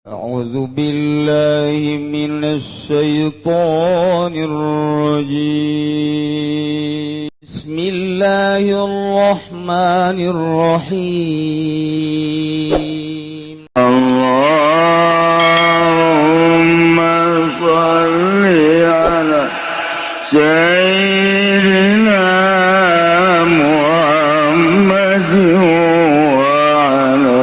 أعوذ بالله من الشيطان الرجيم. بسم الله الرحمن الرحيم. اللهم صل على سيدنا محمد وعلى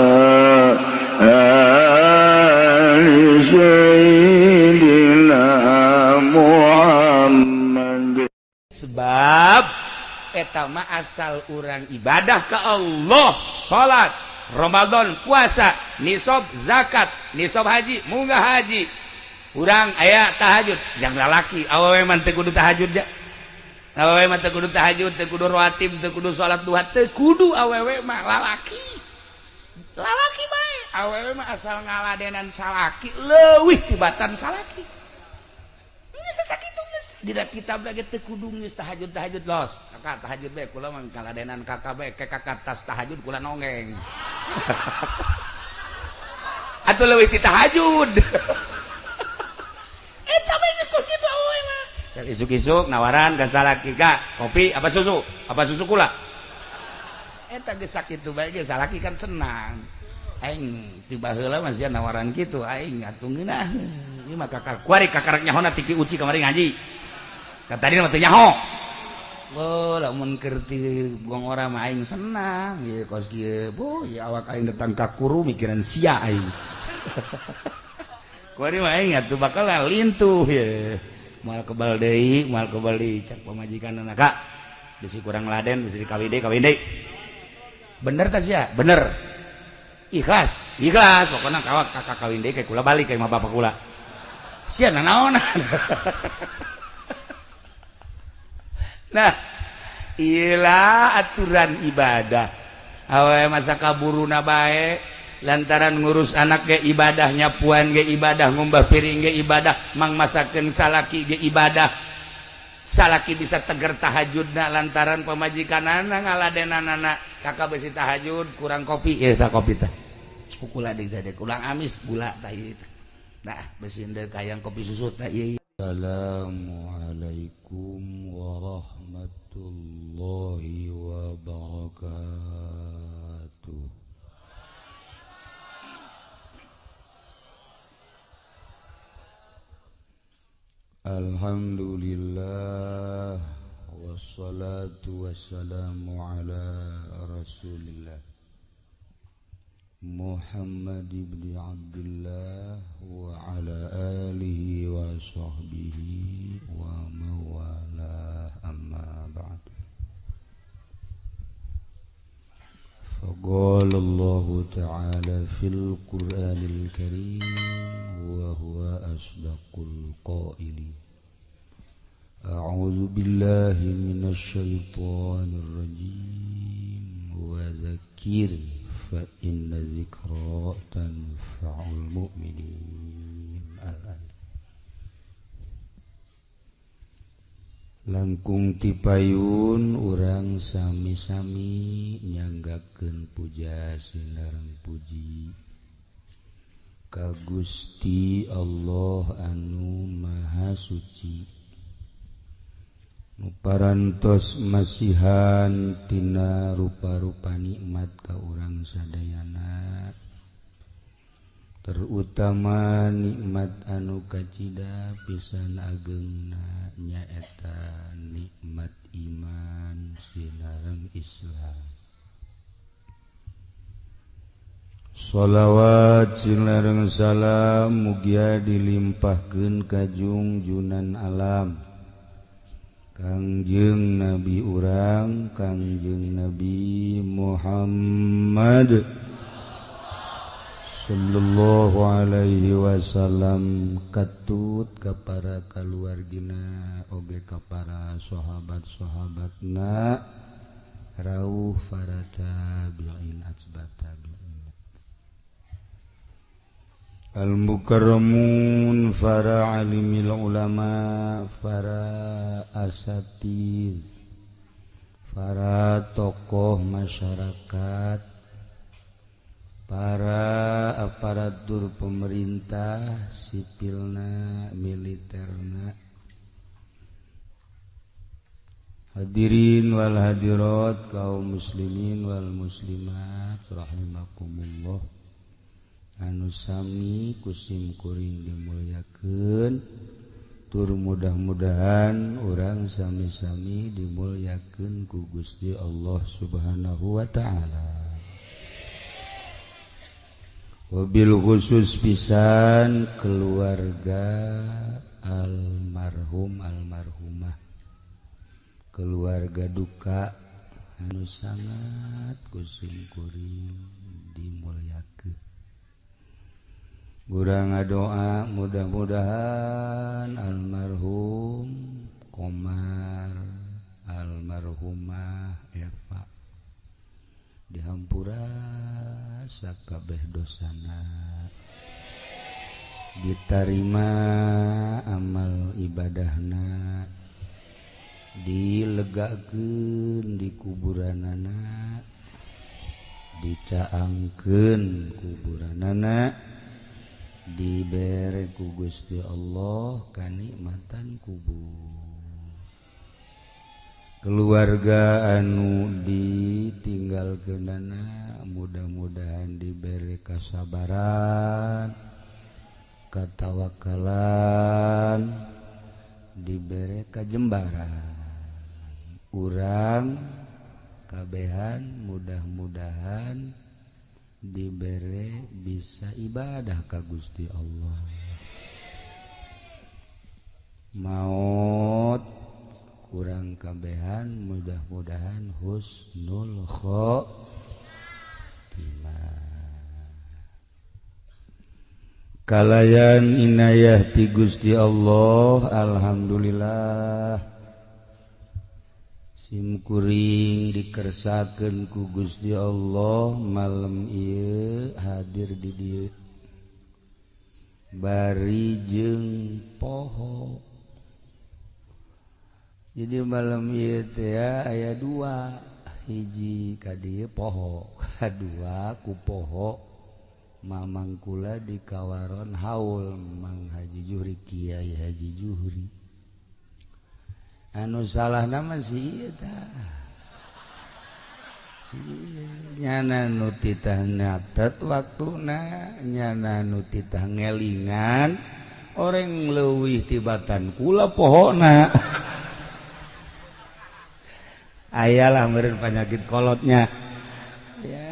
آل سيدنا محمد. Sebab eta mah asal urang ibadah ke Allah, salat, Ramadan, puasa, nisab zakat, nisab haji, munggah haji, urang aya tahajud. Yang lalaki, awewe mah teu kudu tahajud ja. Awewe mah teu kudu tahajud, teu kudu rawatib, teu kudu salat duha, teu kudu awewe mah. Lalaki, lalaki bae. Awewe mah asal ngaladenan salaki, leuwih tibatan salaki. Geus sakitu geus. Dina kitab lagi teu kudu geus tahajud tahajud los. Kakak tahajud bae, kula mah ngaladenan kakak bae, ke kakak tas tahajud kula nongeng. Atuh leuwih ti tahajud. Eta bae geus kos kitu awewe mah. Isuk-isuk nawaran ka salaki, "Kak, kopi apa susu? Apa susu kula?" Eta geus sakitu bae geus salaki kan senang. Aing tiba heula mah sia nawaran kitu, aing atuh ngeunah. Ieu mah kakak kuari kakarek nyahona tiki uci kamari ngaji. Ka tadi mah teu nyaho. Oh, lamun keur ti gong ora mah aing senang. Ieu kos kieu, boh, ieu awak aing datang ka kuru mikiran sia aing. Kuari mah aing atuh bakal lintuh ye. Moal kebal deui, moal kebal deui cak pamajikanna, "Kak, bisi kurang laden, bisi kawin deui, kawin deui." Bener tah sia? Bener. Ikhlas, ikhlas. Pokoknya kawak kakak kawin deui kayak kula balik kayak mah bapak kula. Sia nanaonan. Nah, ilah aturan ibadah. Awe masa kaburuna bae lantaran ngurus anak ge ibadah, nyapuan ge ibadah, ngumbah piring ge ibadah, mang masakeun salaki ge ibadah. Salaki bisa teger tahajudna lantaran pamajikanana ngaladenanana. "Kakak besi tahajud, kurang kopi ya." Tak kopi tah kula deui sade kurang amis gula tah ieu. Nah, besi deui kayang kopi susu tah ieu. Assalamualaikum warahmatullahi wabarakatuh. Alhamdulillah wassalatu wassalamu ala Rasulillah Muhammad ibn Abdullah wa ala alihi wa sahbihi wa mawalah, amma ba'd. Faqala Allah ta'ala fil Qur'anil Karim wa huwa asdaqul qailin. A'udzu billahi minasy syaithanir rajim wa dzakir fa inna dzikra tanfa'ul mu'minin. Al-ayat. Langkung tipayun urang sami-sami nyanggakeun puja sinareng puji ka Gusti Allah anu Maha Suci, nu parantos masihan tina rupa-rupa nikmat ka urang sadayana, terutama nikmat anu kacida pisan ageungna nyaeta nikmat iman sinareng Islam. Sholawat sinareng salam mugia dilimpahkeun ka jungjunan alam Kangjeng Nabi urang, Kangjeng Nabi Muhammad sallallahu alaihi wasallam, katut ka para kaluargina oge ka para sahabat-sahabatna, rauh para tabi'in atba tabi'in, al-mukarramun, para alimil ulama, para asatid, para tokoh masyarakat, Para aparatur pemerintah sipilna militerna, hadirin wal hadirat, kaum muslimin wal muslimat rahimakumullah, anu sami kusim kuring dimulyakeun, tur mudah-mudahan urang sami-sami dimulyakeun ku Gusti Allah Subhanahu wa taala. Wabil khusus pisan keluarga almarhum almarhumah, keluarga duka anu sangat kusim kuring dimulyakeun. Urang ngadoa mudah-mudahan almarhum Komar, almarhumah Eva dihampura sakabeh dosana, ditarima amal ibadahna, dilegakeun di kuburanana, dicaangkeun kuburanana, dibere ku Gusti Allah kanikmatan kubur. Keluarga anu ditinggalkeunana mudah-mudahan dibere kasabaran, katawakalan, dibere kajembaran. Urang kabehan mudah-mudahan dibere bisa ibadah ka Gusti Allah. Maut kurang kabehan mudah-mudahan husnul khotimah. Kalayan inayah ti Gusti Allah, alhamdulillah simkuring dikersakeun ku Gusti Allah malam ieu hadir di dieu bari jeung poho. Jadi malam ieu teh aya dua, hiji ka dieu poho, kadua ku poho mamang kula di kawaron haul Mang Haji Juhri, Kiai Haji Juhri. Anu salah nama si ieu tah, si nyana nu titah nyatet waktuna, nyana nu titah ngelingan, orang leuwih tibatan kula pohona. Ayalah meureun penyakit kolotnya ya.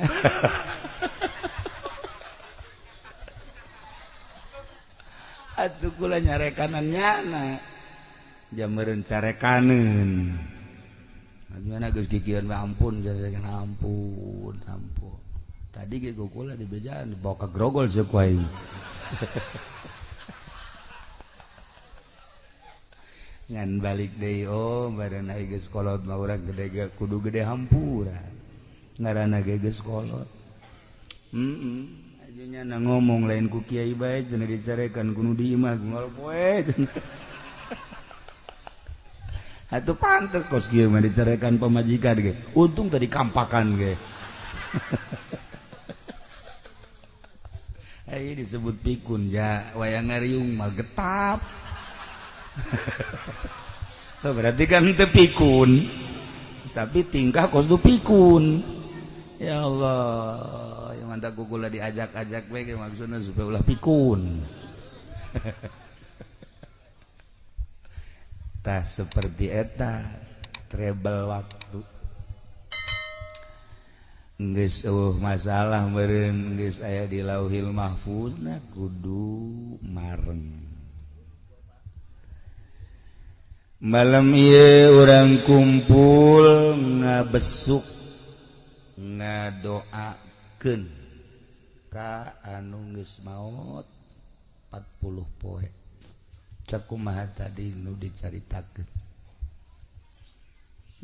Atuh kula nyarekanan nyana jameureun carekaneun. Gimana geus gigian mah ampun carekan, ampun ampun. Tadi ge kula dibejaan dibawa ka grogol seuk wae. Ngan balik deui oh bareng ai geus kolot mah urang gede ge kudu gede hampura. Ngaranna ge geus kolot. Ajunya na ngomong lain ku kiai bae cenah dicarekan ku nu di imah ngol poe cenah. Atuh pantes kos kieu mah dicarekan pamajikan ge. Untung tadi kampakan ge. Ai disebut pikun ja wayang ngariung mah getap. Oh, berarti kan teu pikun, tapi tingkah kos du pikun. Ya Allah, yang mantap kula diajak-ajak we maksudna supaya ulah pikun. Tah seperti eta treble waktu. Geus eueuh masalah meureun geus aya di Lauhil Mahfuz na kudu mareng. Malam ieu urang kumpul ngabesuk ngadoakeun ka anu geus maot 40 poe. Cek kumaha tadi nu dicaritakeun.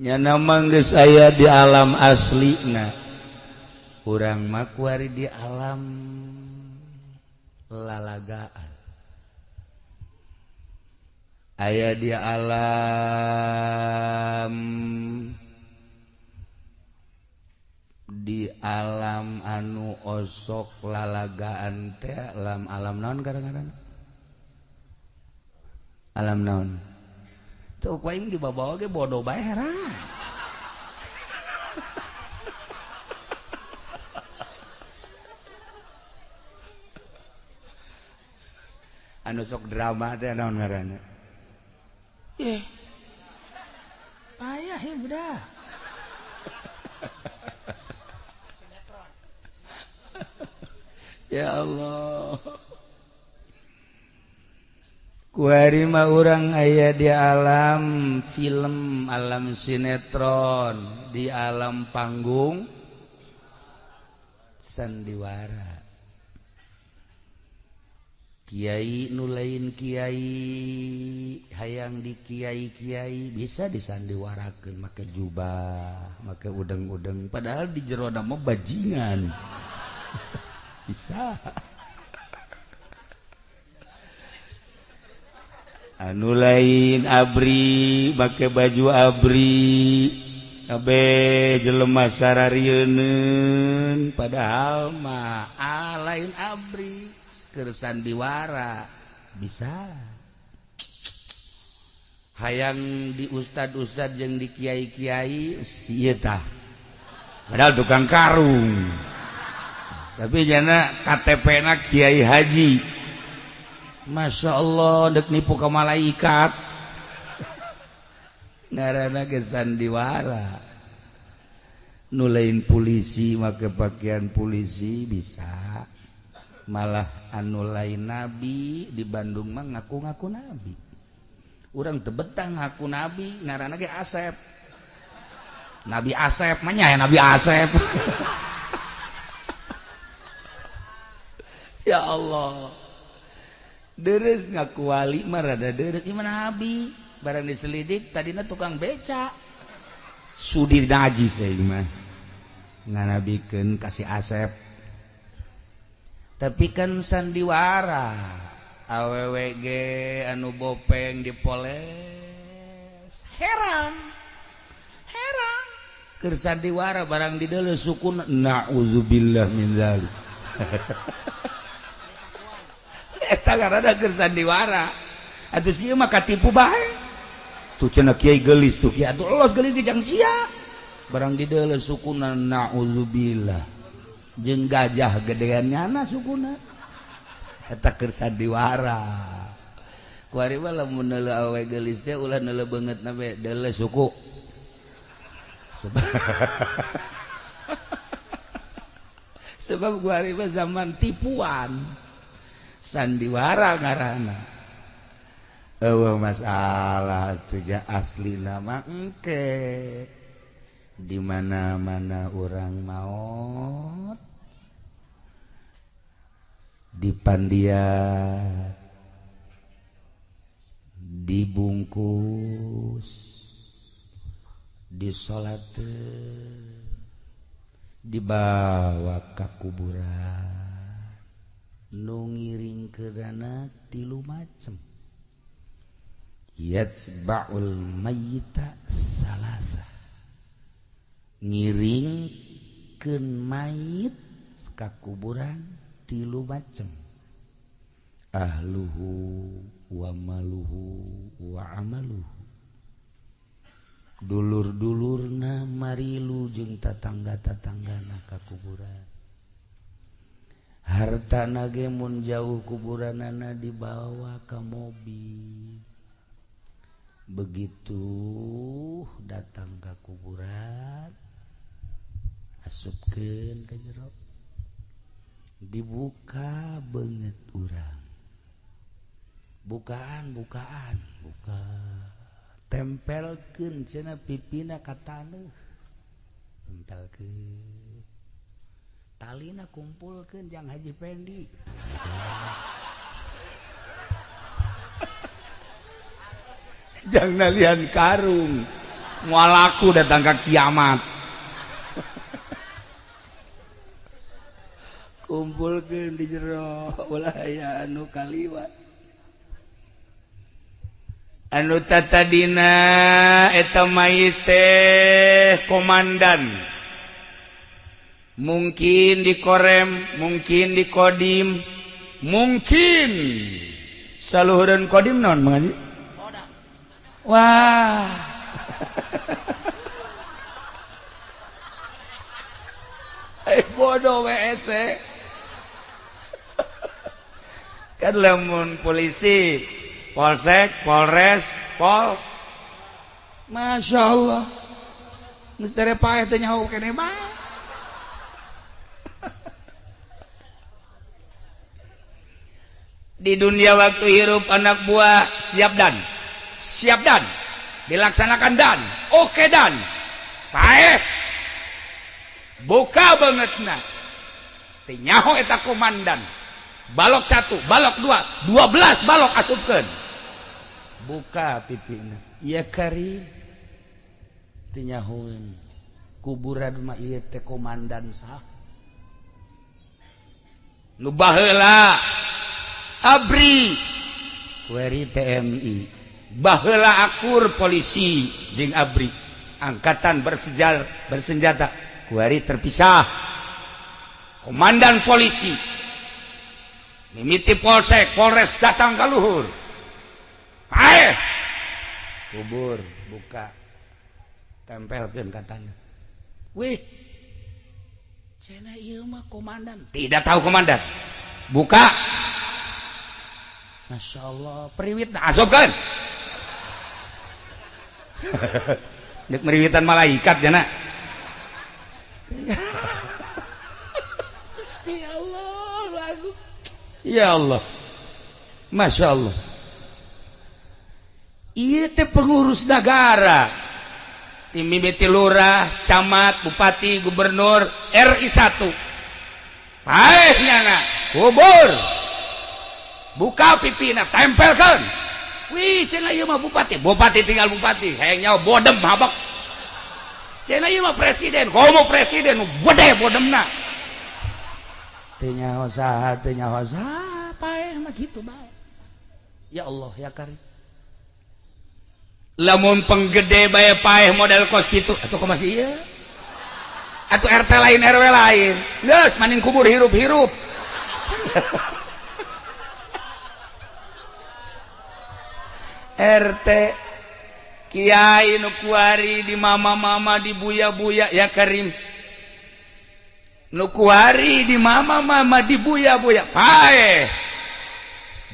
Nyana mah geus aya di alam aslina. Urang mah kuari di alam lalagaan. Aya di alam Di alam anu osok lalagaan teh alam alam naon kadang-kadang alam naon tuh ku aing dibawa ge bodoh bae heran. Anu sok drama teh naon ngaranna? Ih. Payah ya budak. Ya Allah. Kuari mah urang aya di alam film, alam sinetron, di alam panggung sandiwara. Kiai nu lain kiai hayang di kiai-kiai bisa disandiwarakeun make jubah, make udeng-udeng, padahal di jero mah bajingan. Bisa. Anu lain abri make baju abri kabeh jelema sararieun padahal mah lain abri keur sandiwara. Bisa. Hayang di ustad-ustad jeung di kiai-kiai ieu tah padahal tukang karung tapi jana KTP na kiai haji. Masya Allah dek nipu ke malaikat ngaranna ge sandiwara. Nu lain polisi make pakaian polisi bisa, malah anu lain nabi di Bandung mah ngaku-ngaku nabi. Urang teu betah ngaku nabi ngaranna ge Asep. Nabi Asep mah nya Nabi Asep. Ya Allah. Deres ngaku wali mah rada deres gimana nabi barang diselidik tadina tukang beca. Sudi najis saya mah. Nganabikeun ka si Asep. Tapi kan sandiwara awewe ge anu bopeng dipoles heran heran keur sandiwara barang dideuleu sukuna naudzubillah min dzalik. Eta ngaranna keur sandiwara atuh sieun mah katipu bae tuh cenah kiai geulis tuh kiai atuh los geulis jeung sia barang dideuleu sukuna naudzubillah jeung gajah gedean nyana sukuna eta keur sandiwara. Kuari mah lamun neuleuh awewe geulis teh ulah neuleuh beungeutna we deuleuh suku. Sebab kuari mah zaman tipuan sandiwara ngaranna. Eueuh masalah atuh ja aslina mah engke di mana-mana urang maot dipandian dibungkus disolatkeun dibawa ka kuburan nu ngiringkeunana tilu macem yatsba'ul mayyita salasa ngiringkeun mayit ka kuburan tilu macem ahluhu wa maluhu wa amaluhu dulur-dulurna marilu jeung tatangga-tatanggana ka kuburan hartana ge mun jauh kuburanana dibawa ka mobil begitu datang ka kuburan asupkeun ka jero dibuka beungeut urang bukaan bukaan buka tempelkeun cenah pipina ka taneuh tempelkeun talina kumpulkeun jang Haji Pendi. Jang nalian karung moal laku datang ka kiamat. Kumpulkeun di jero ulah aya anu kaliwat anu tatadina eta mayit teh komandan Mungkin di Korem, mungkin di Kodim, mungkin saluhureun Kodim naon mengaji? Wah. Bodoh WSC. Kan lamun polisi, polsek, polres, pol. Masya Allah. Geus dere paeh teh nyaho keneh bae. Di dunia waktu hirup anak buah siap dan dilaksanakan dan oke dan paeh buka banget nah teu nyaho eta komandan balok 1 balok 2 12 balok asupkeun buka pipina ya kari teu nyahoeun kuburan mah ieu teh komandan sah nu baheula ABRI kueri TNI baheula akur polisi jeung ABRI angkatan bersenjata kuari terpisah komandan polisi mimiti polsek polres datang ka luhur paeh kubur buka tempelkeun ka tanah wih cenah ieu mah komandan tidak tahu komandan buka Masya Allah periwit nah, asupkan dek meriwitan malaikat ya nak. Gusti Allah lagu ya Allah Masya Allah ieu teh pengurus negara tim mimiti lurah camat bupati gubernur RI 1 paeh nyana kubur buka pipina tempelkan wih cenah ieu mah bupati bupati tinggal bupati hayang nyawa bodem habak cenah ieu mah presiden komo presiden gede bodemna teu nyaho saha teu nyaho saha paeh mah kitu bae ya Allah ya karim lamun penggede bae paeh model kos kitu atuh kok masih ieu atuh RT lain RW lain geus maning kubur hirup-hirup RT Kiai nu kuari di mama-mama di buya-buya ya karim nu kuari di mama-mama di buya-buya paeh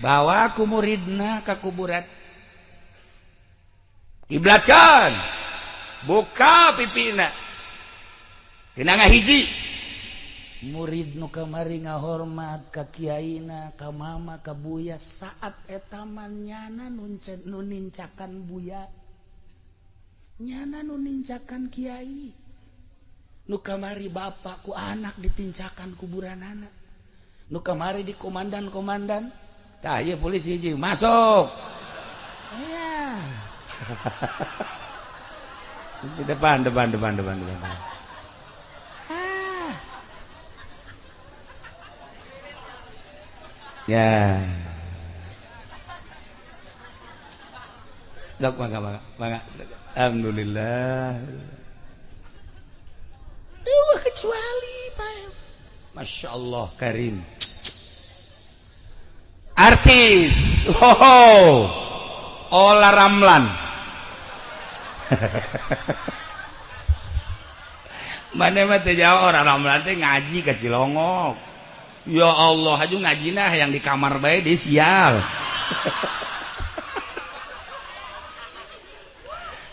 bawa ku muridna ka kuburan kiblatkan buka pipina dina ngahiji murid nu kamari ngahormat ka kiaina ka mama ka buya saat eta mah nyana nu nincakan buya nyana nu nincakan kiai nu kamari bapak ku anak ditincakan kuburanana nu kamari di komandan-komandan tah ieu polisi hiji masuk ya di depan depan depan depan depan. Ya. Dok, mangga, mangga, mangga. Alhamdulillah. Tuh kecuali Pak. Masya Allah Karim. Artis. Oh. Ola Ramlan. Mana mah teu jauh orang Ramlan teh ngaji ka Cilongok. Ya Allah, haju ngajinah yang di kamar bae di sial.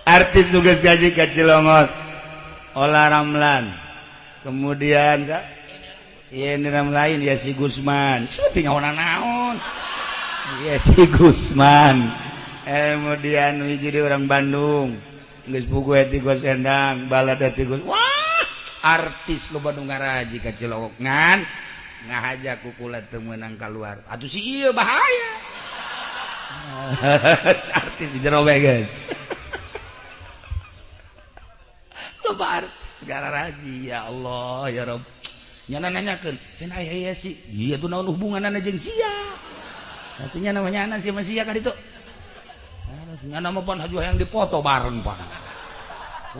Artis tugas gaji ke Cilongok, Ola Ramlan. Kemudian iya ini ram lain ya si Gusman. Seperti nyawa naon. Ya si Gusman. Kemudian jadi orang Bandung. Geus buku eti Gus Endang, balad eti Gus. Wah, artis loba nu ngaraji ka Cilongok ngan. Ngahaja kukulat teu meunang keluar atuh si ieu bahaya artis di jero bae guys loba artis segala raji ya Allah ya Rabb nyana nanyakeun cenah aya si ieu tuh naon hubunganna jeung sia atuh nya namanya anak sia mah sia ka ditu nyana mah pan haju hayang dipoto bareng pan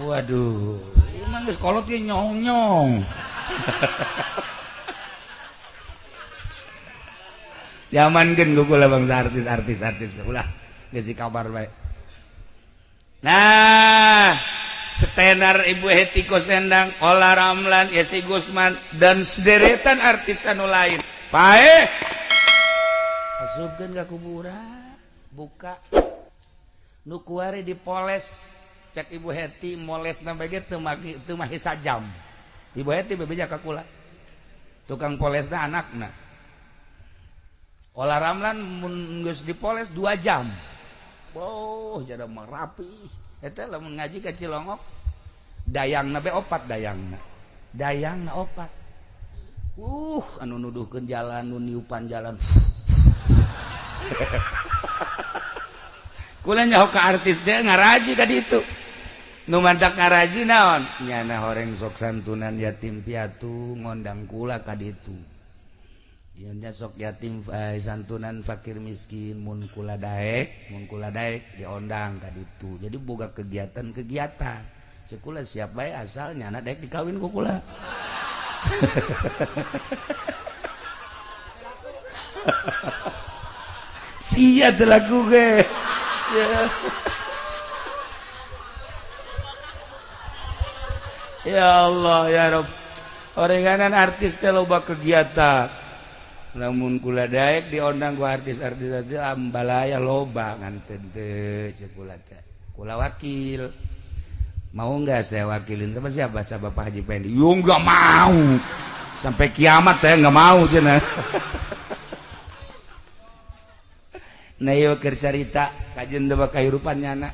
waduh emang geus kolot ge nyong-nyong. Diamankeun ku kula bangsa artis-artis artis ulah geus kabar bae. Nah, setenar Ibu Hetty Koes Endang, Olla Ramlan, Yesi Gusman dan sederetan artis anu lain. Paeh. Asupkeun ka kuburan, buka. Nu kuari dipoles, cek Ibu Hetty molesna bae teu teu mahi sajam. Ibu Hetty bebeja ka kula. Tukang polesna anakna. Olla Ramlan mun geus dipoles 2 jam. Wow, jadi mah rapi. Eta lamun ngaji ka Cilongok, dayangna be opat dayangna. Dayangna opat. Anu nuduhkeun jalan, nu niupan jalan. Kula nyaho ka artis teh ngaraji ka ditu. Nu mantak ngaraji naon? Nyana horeng sok santunan yatim piatu ngondang kula ka ditu. Ieu sok yatim santunan fakir miskin mun kula daek diondang ka ditu. Jadi boga kegiatan-kegiatan. Cek kula siap bae asal nyana daek dikawin ku kula. Sia teu laku ge. Ya. Ya Allah ya Rabb. Orenganan artis teh loba kegiatan. Lamun kula daek diondang ku artis-artis aja ambalaya loba ngan teu cek kula teh. Kula wakil. Mau enggak saya wakilin sama siapa? Sama Bapak Haji Pendi. Yo enggak mau. Sampai kiamat saya enggak mau cenah. Nah ieu keur carita kajeun teh kahirupan nyana.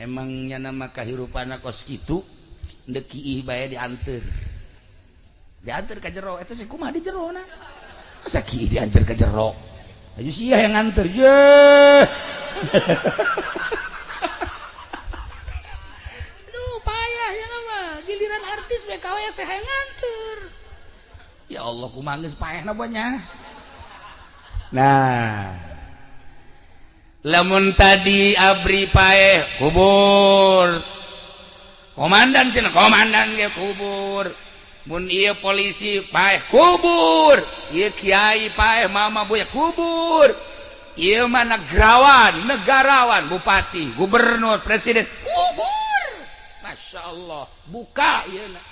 Emang nyana mah kahirupanna kos kitu deuk kiih bae dianteur. Diantar ka jero eta sih kumaha di jero na. Masa kiih diantar ka jero? Aja sia yang nganter ye. Aduh payah ya mah giliran artis BKW saya nganter. Ya Allah kumaha geus paehna banyak. Nah, lamun tadi abri paeh kubur. Komandan cenah komandan ge kubur. Mun ieu polisi paeh kubur, ieu kiai paeh mama buya kubur. Ieu mah negarawan, negarawan, bupati, gubernur, presiden kubur. Masya Allah, buka ieu na.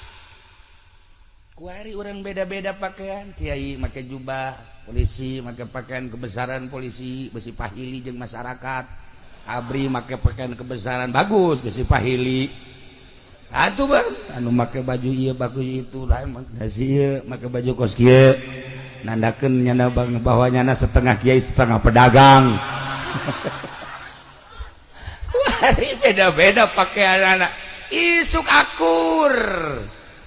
Kuari urang beda-beda pakaian, kiai make jubah, polisi make pakaian kebesaran polisi, besi pahili jeung masyarakat. Abri make pakaian kebesaran bagus, besi pahili. Atuh bang, anu make baju ieu bagus itu lah emang ieu make baju kos kieu. Nandakeun nyana bang bahwa nyana setengah kiai setengah pedagang. Kuari beda-beda pakaian anak. Isuk akur.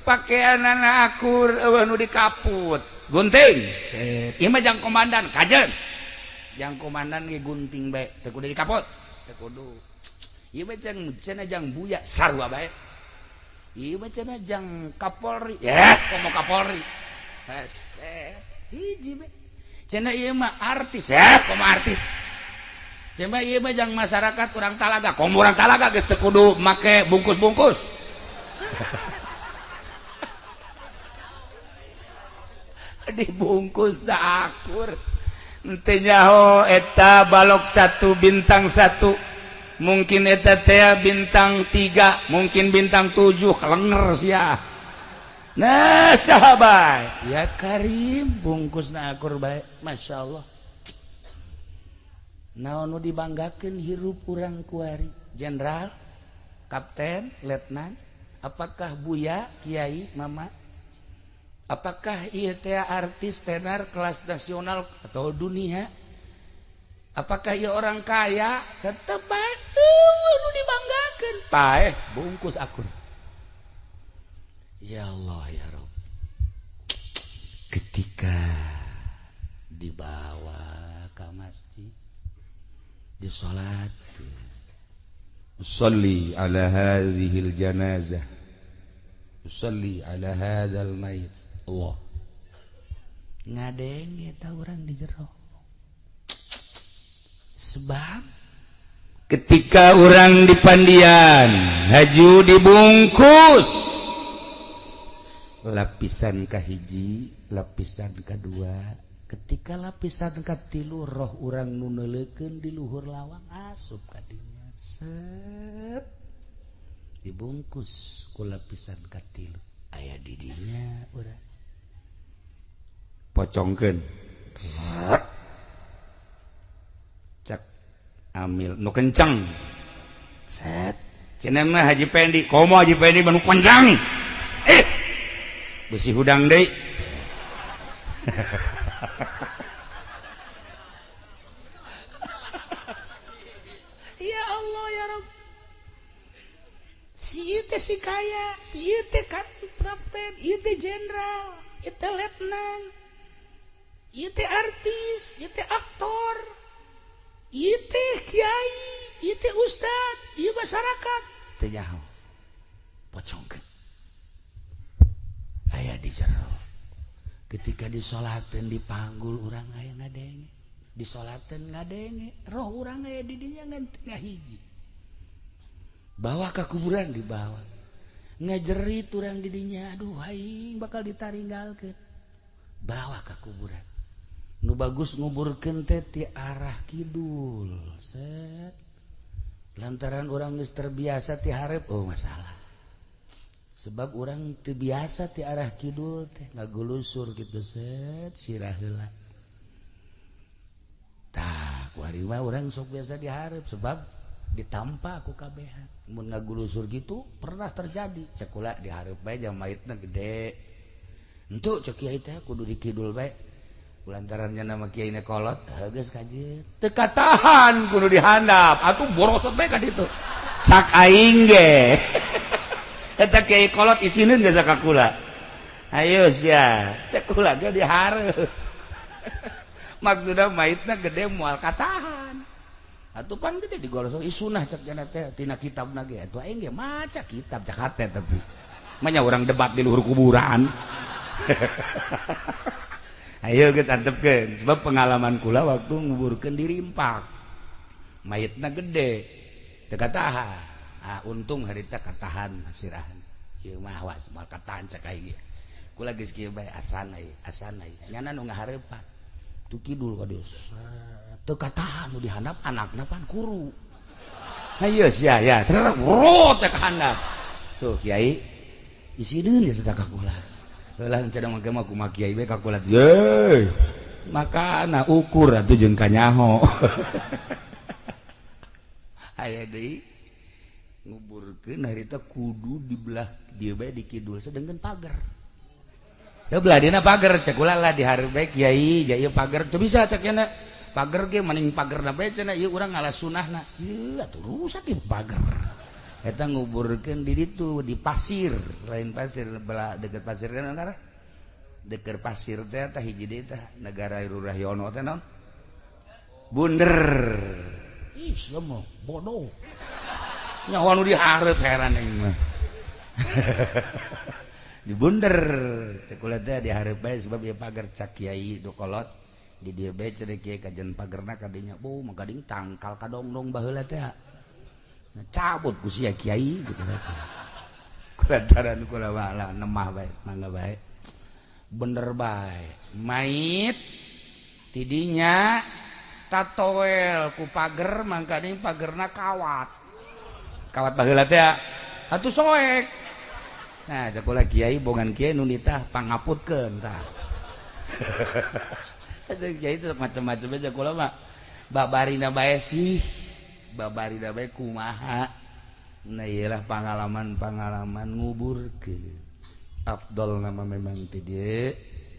Pakaian anak akur eueuh nu dikaput. Gunting. Set. Ieu mah jang komandan kajeun. Jang komandan ge gunting bae teu kudu dikaput. Teu kudu. Ieu mah jang cenah jang buya sarua bae. Ieu mah cenah jang Kapolri. Ya, komo Kapolri. Hiji bae. Cenah ieu mah artis ya, komo artis. Cenah ieu mah jang masyarakat urang Talaga, komo urang Talaga geus teu kudu make bungkus-bungkus. Dibungkus da akur. Henteu nyaho eta balok 1 bintang 1. Mungkin eta teh bintang 3, mungkin bintang 7 kelenger sia. Nah, sahabat, ya Karim bungkusna akur bae, Masya Allah. Naon nu dibanggakeun hirup urang kuari? Jenderal, kapten, letnan, apakah buya, kiai, mama? Apakah ieu teh artis tenar kelas nasional atau dunia? Apakah ia orang kaya? Tetep bae eueuh nu dibanggakeun. Paeh bungkus akur. Ya Allah ya Rabb. Ketika dibawa ke masjid disolat, usalli ala hadhil janazah, usalli ala hadzal mayit. Allah ngadenge eta urang di jero. Sebab ketika orang di Pandian haju dibungkus, Lapisan kahiji, lapisan kedua, ketika lapisan katilu roh urang nu neuleukeun di luhur lawang asup ka dinya. Set. Dibungkus ku lapisan katilu. Aya di dinya urang. Pocongkeun. Cak amil nu kenceng. Set. Cenah mah Haji Pendi, komo Haji Pendi mah nu kenceng. Besi hudang deui. Ya Allah ya Rabb. Si ieu teh si kaya, si ieu teh kapten, ieu teh jenderal, ieu teh letnan, ieu teh artis, ieu teh aktor, ieu teh kiai, ieu teh ustad, ieu masyarakat. Teu nyaho. Pocongkeun. Aya di jero. Ketika disolateun dipanggul urang aya ngadenge, disolateun ngadenge, roh urang aya di dinya ngan teu hiji. Bawa ka kuburan dibawa. Ngajerit urang di dinya, aduh aing bakal ditaringgalkeun. Bawa ka kuburan. Nu bagus nguburkeun teh ti arah kidul. Set. Lantaran urang geus terbiasa ti hareup, oh masalah. Sebab orang teu biasa ti arah kidul teh ngagulusur gitu set sirah heula. Tah kuari mah urang sok biasa dihareup sebab ditampa ku kabehan. Mun ngagulusur gitu pernah terjadi cek kula dihareup bae jam maitna gede. Entu cek kiai teh kudu di kidul bae. Lantarannya nama kiai na kolot geus kajeun. Teu katahan kudu dihandap atuh borosot bae ka ditu. Cak aing ge. Eta kiai kolot isineun geus ka kula. Ayo sia, cek kula ge dihareup. Maksudna maitna gede moal katahan. Atuh pan gede digolosok isunah cek jana teh tina kitabna ge. Atuh aing ge maca kitab cak hate tapi. Manya urang debat di luhur kuburan. Ayo geus antepkeun sebab pengalaman kula waktu nguburkeun di Rimpak. Mayitna gede teu katahan. Ah untung harita katahan sirahan. Ieu mah awas moal katahan cak aing ge. Kula geus kieu bae asan ai, asan ai. Nyana nu ngahareupan. Tu kidul ka dieu. Teu katahan nu dihandap anakna pan kuru. Hayu sia ya, terus teh kahandap. Tuh kiai isineun geus teh ka kula. Heula cenah mah mah kumaha kiai we ka kula. Ye. Makana ukur atuh jeung kanyaho. Aya deui nguburkeun harita kudu dibelah dieu bae di kidul sedengkeun pagar. Teu belah dina pagar cek kula lah dihareup bae kiai ja ieu pagar teu bisa cek nya. Pagar ge maning pagerna bae cenah ieu urang ngalah sunahna. Ieu atuh rusak ieu pagar. Eta nguburkeun di ditu di pasir, lain pasir belah deket pasir kan antara. Deket pasir teh tah hiji deui tah negara Rurahyono teh naon? Bunder. Ih, sia mah bodoh. Nyawa nu dihareup heran aing mah. Di bunder cek kula teh dihareup bae sebab ieu pagar cak kiai nu kolot. Di dieu bae cenah kiai kajen pagerna kadinya. Bu, mah gading tangkal kadongdong baheula teh. Cabut ku sia kiai gitu. Kulantaran kula wala nemah bae, mangga bae. Bener bae. Mait tidinya tatoel ku pager mangkane pagerna kawat. Kawat baheula teh atuh soek. Nah, cek kula kiai bongan kiai nu nitah pangaputkeun tah. Atuh kiai teh macam-macam aja kula mah. Babarina bae sih. Babarina bae kumaha. Nah iyalah pengalaman-pengalaman nguburkeun. Afdol nama memang ti dieu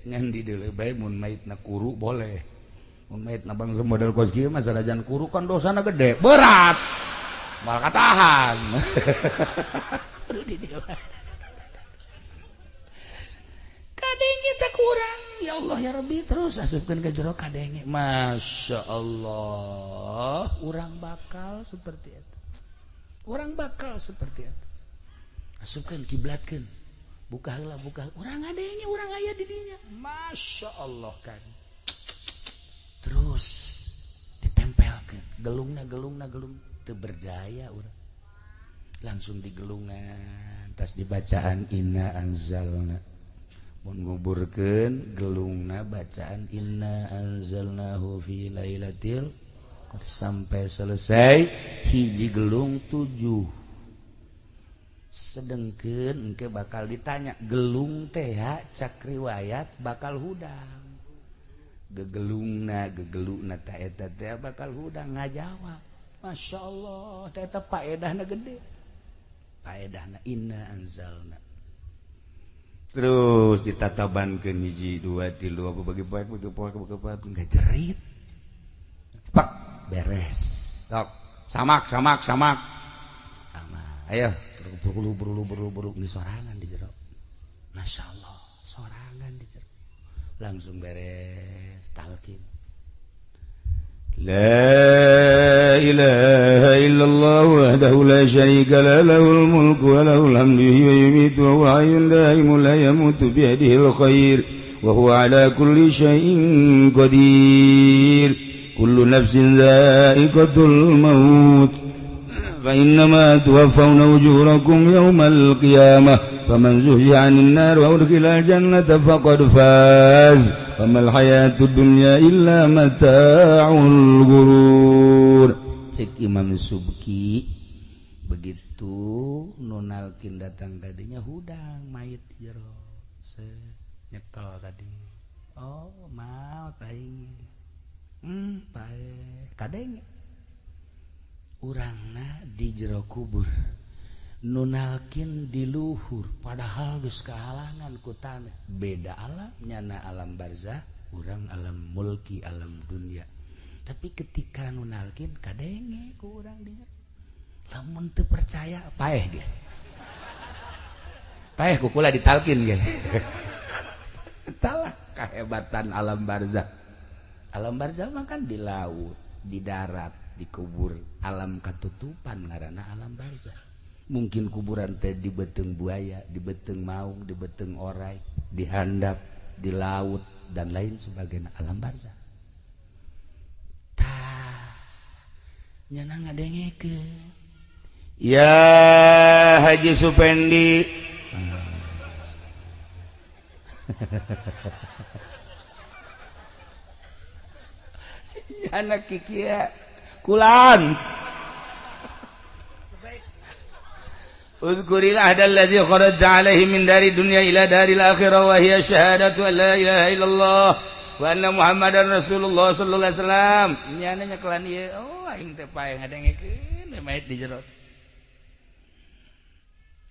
ngan di deuleu bae mun maitna kuru boleh. Mun maitna bangsa model kos kieu mah sanajan kuru kan dosana gede, berat. Moal katahan. Kudu di dieu. Kadenge teh kurang. Ya Allah ya Rabbi terus asupkeun ke jero kadenge. Masya Allah, urang bakal seperti itu. Orang bakal seperti itu. Asupkeun kiblatkeun. Buka heula buka. Urang ngadenge, urang aya di dinya. Masya Allah kan. Terus ditempelkeun. Gelungna gelungna gelung teu berdaya urang. Langsung digelungan tas dibacaan inna anzalna. Mun nguburkeun gelungna bacaan inna anzalnahu fi lailatil qadr sampai selesai hiji gelung 7. Sedengkeun engke bakal ditanya gelung teh cak riwayat bakal hudang. Gegelungna gegeluna ta eta teh bakal hudang ngajawab. Masya Allah teh eta paedahna gede. Paedahna inna anzalna. Terus ditatabankeun hiji dua tilu apa bagi poek bagi poek bagi poek enggak jerit. Pak beres. Tok samak samak samak. Ama ayo berulu berulu berulu berulu ini sorangan di jero. Masya Allah sorangan di jero. Langsung beres talqin. La ilaha illallah wahdahu la syarika lah lahul mulku wa lahul hamdu yuhyi wa yumiitu wa huwa hayyun daimun la yamutu biyadihil khair wa huwa ala kulli syai'in qadir. Kullu nafsin dha'iqatul maut fa innama tuwaffawna ujurakum yawmal qiyamah faman zuhziha 'anil nar wa udkhilal jannata faqad faz wa mal hayatud dunya illa mata'ul ghurur. Cek Imam Subki begitu nunalkin datang tadinya hudang mayit jero nyekel tadi. Oh maut aing. Pae kadenge urangna di jero kubur nunalkin di luhur padahal geus kahalangan ku tanah. Beda alam nyana alam barzah urang alam mulki alam dunia. Tapi ketika nunalkin kadenge ku urang di jero. Lamun teu percaya paeh ge. Paeh ku kula ditalkin ge. Talah kahebatan alam barzah. Alam barzah mah kan di laut, di darat, di kubur, alam katutupan ngaranna alam barzah. Mungkin kuburan teh di beuteung buaya, di beuteung maung, di beuteung orai, di handap, di laut dan lain sebagainya alam barzah. Tah nyana ngadengekeun. Ya Haji Supendi. Anak kikia kulan. Udhkuril ahda alladzi kharajta alaihi min dari dunya ila daril akhirah wa hiya syahadatu an la ilaha illallah wa anna Muhammadar Rasulullah sallallahu alaihi wasallam. Nyana nyekelan ieu, oh aing teh pae ngadengekeun mayit di jero.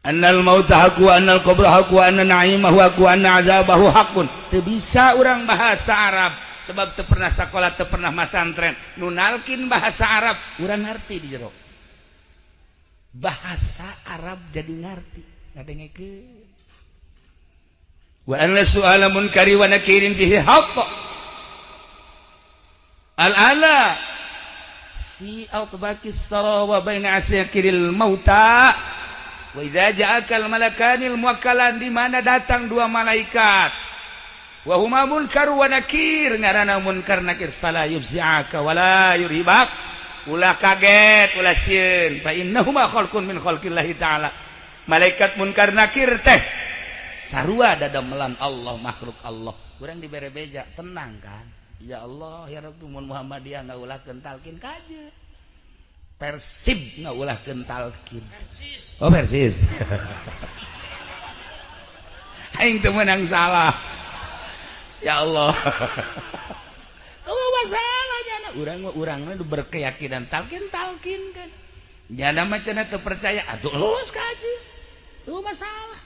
Annal mauta haqqu wa annal qabra haqqu wa anna na'imahu haqqu wa anna azabahu haqqun. Teu bisa urang bahasa Arab sebab teu pernah sakola, teu pernah masantren. Nu nalkin bahasa Arab urang ngarti di jero. Bahasa Arab jadi ngarti ngadengekeun. Wa anna su'ala munkari wa nakirin fihi haqq. Al-ala fi atbaqis sara wa baina asyakiril mauta. Wa idza ja'akal malakanil muwakkalan, di mana datang dua malaikat. Wa huma munkar wa nakir, ngaranna munkar nakir fala yufzi'aka wala yurhibak. Ulah kaget, ulah sieun, fa innahuma khalqun min khalqillahi ta'ala. Malaikat munkar nakir teh sarua dadamelan Allah, makhluk Allah. Urang dibere beja, tenang kan? Ya Allah, ya Rabbi, mun Muhammadiyah ngaulahkeun talqin kaje. Persib ngaulahkeun talqin. Persis. Oh persis. Aing teu meunang salah. Ya Allah. Oh masalah jana urang mah urangna berkeyakinan talqin talqin kan. Jana mah cenah teu percaya atuh los kaje. Tuh masalah.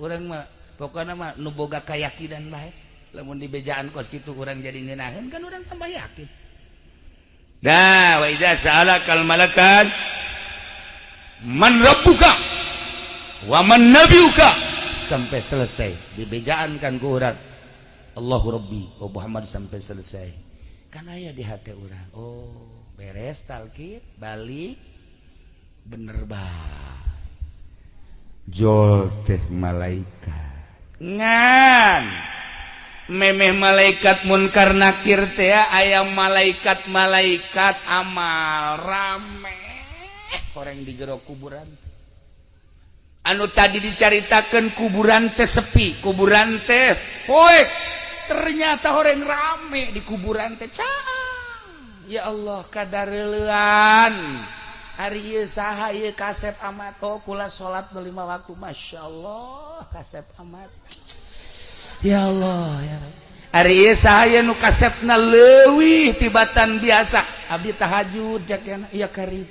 Urang mah pokona mah nu boga keyakinan bae. Lamun dibejaan kos kitu urang jadi ngeunaheun kan urang tambah yakin. Dah wa idza sa'alakal malakan man rabbuka wa man nabiyuka sampai selesai dibejaan kan ku urang Allahu Rabbi wa Muhammad sampai selesai. Kan aya di hati urang. Oh, beres talqin balik bener bae. Jol teh malaikat. Ngan memeh malaikat munkar nakir teh aya malaikat-malaikat amal rame koreng di jero kuburan. Anu tadi dicaritakan kuburan teh sepi, kuburan teh poek, ternyata orang rame di kuburan teh caang. Ya Allah, kadareulean. Ari ieu saha ieu kasep amat, oh kula salat 5 waktu, Masya Allah kasep amat. Ya Allah ya Rabbi. Ari ieu saha ieu nu kasepna leuwih tibatan biasa, abdi tahajud jakena ieu karib.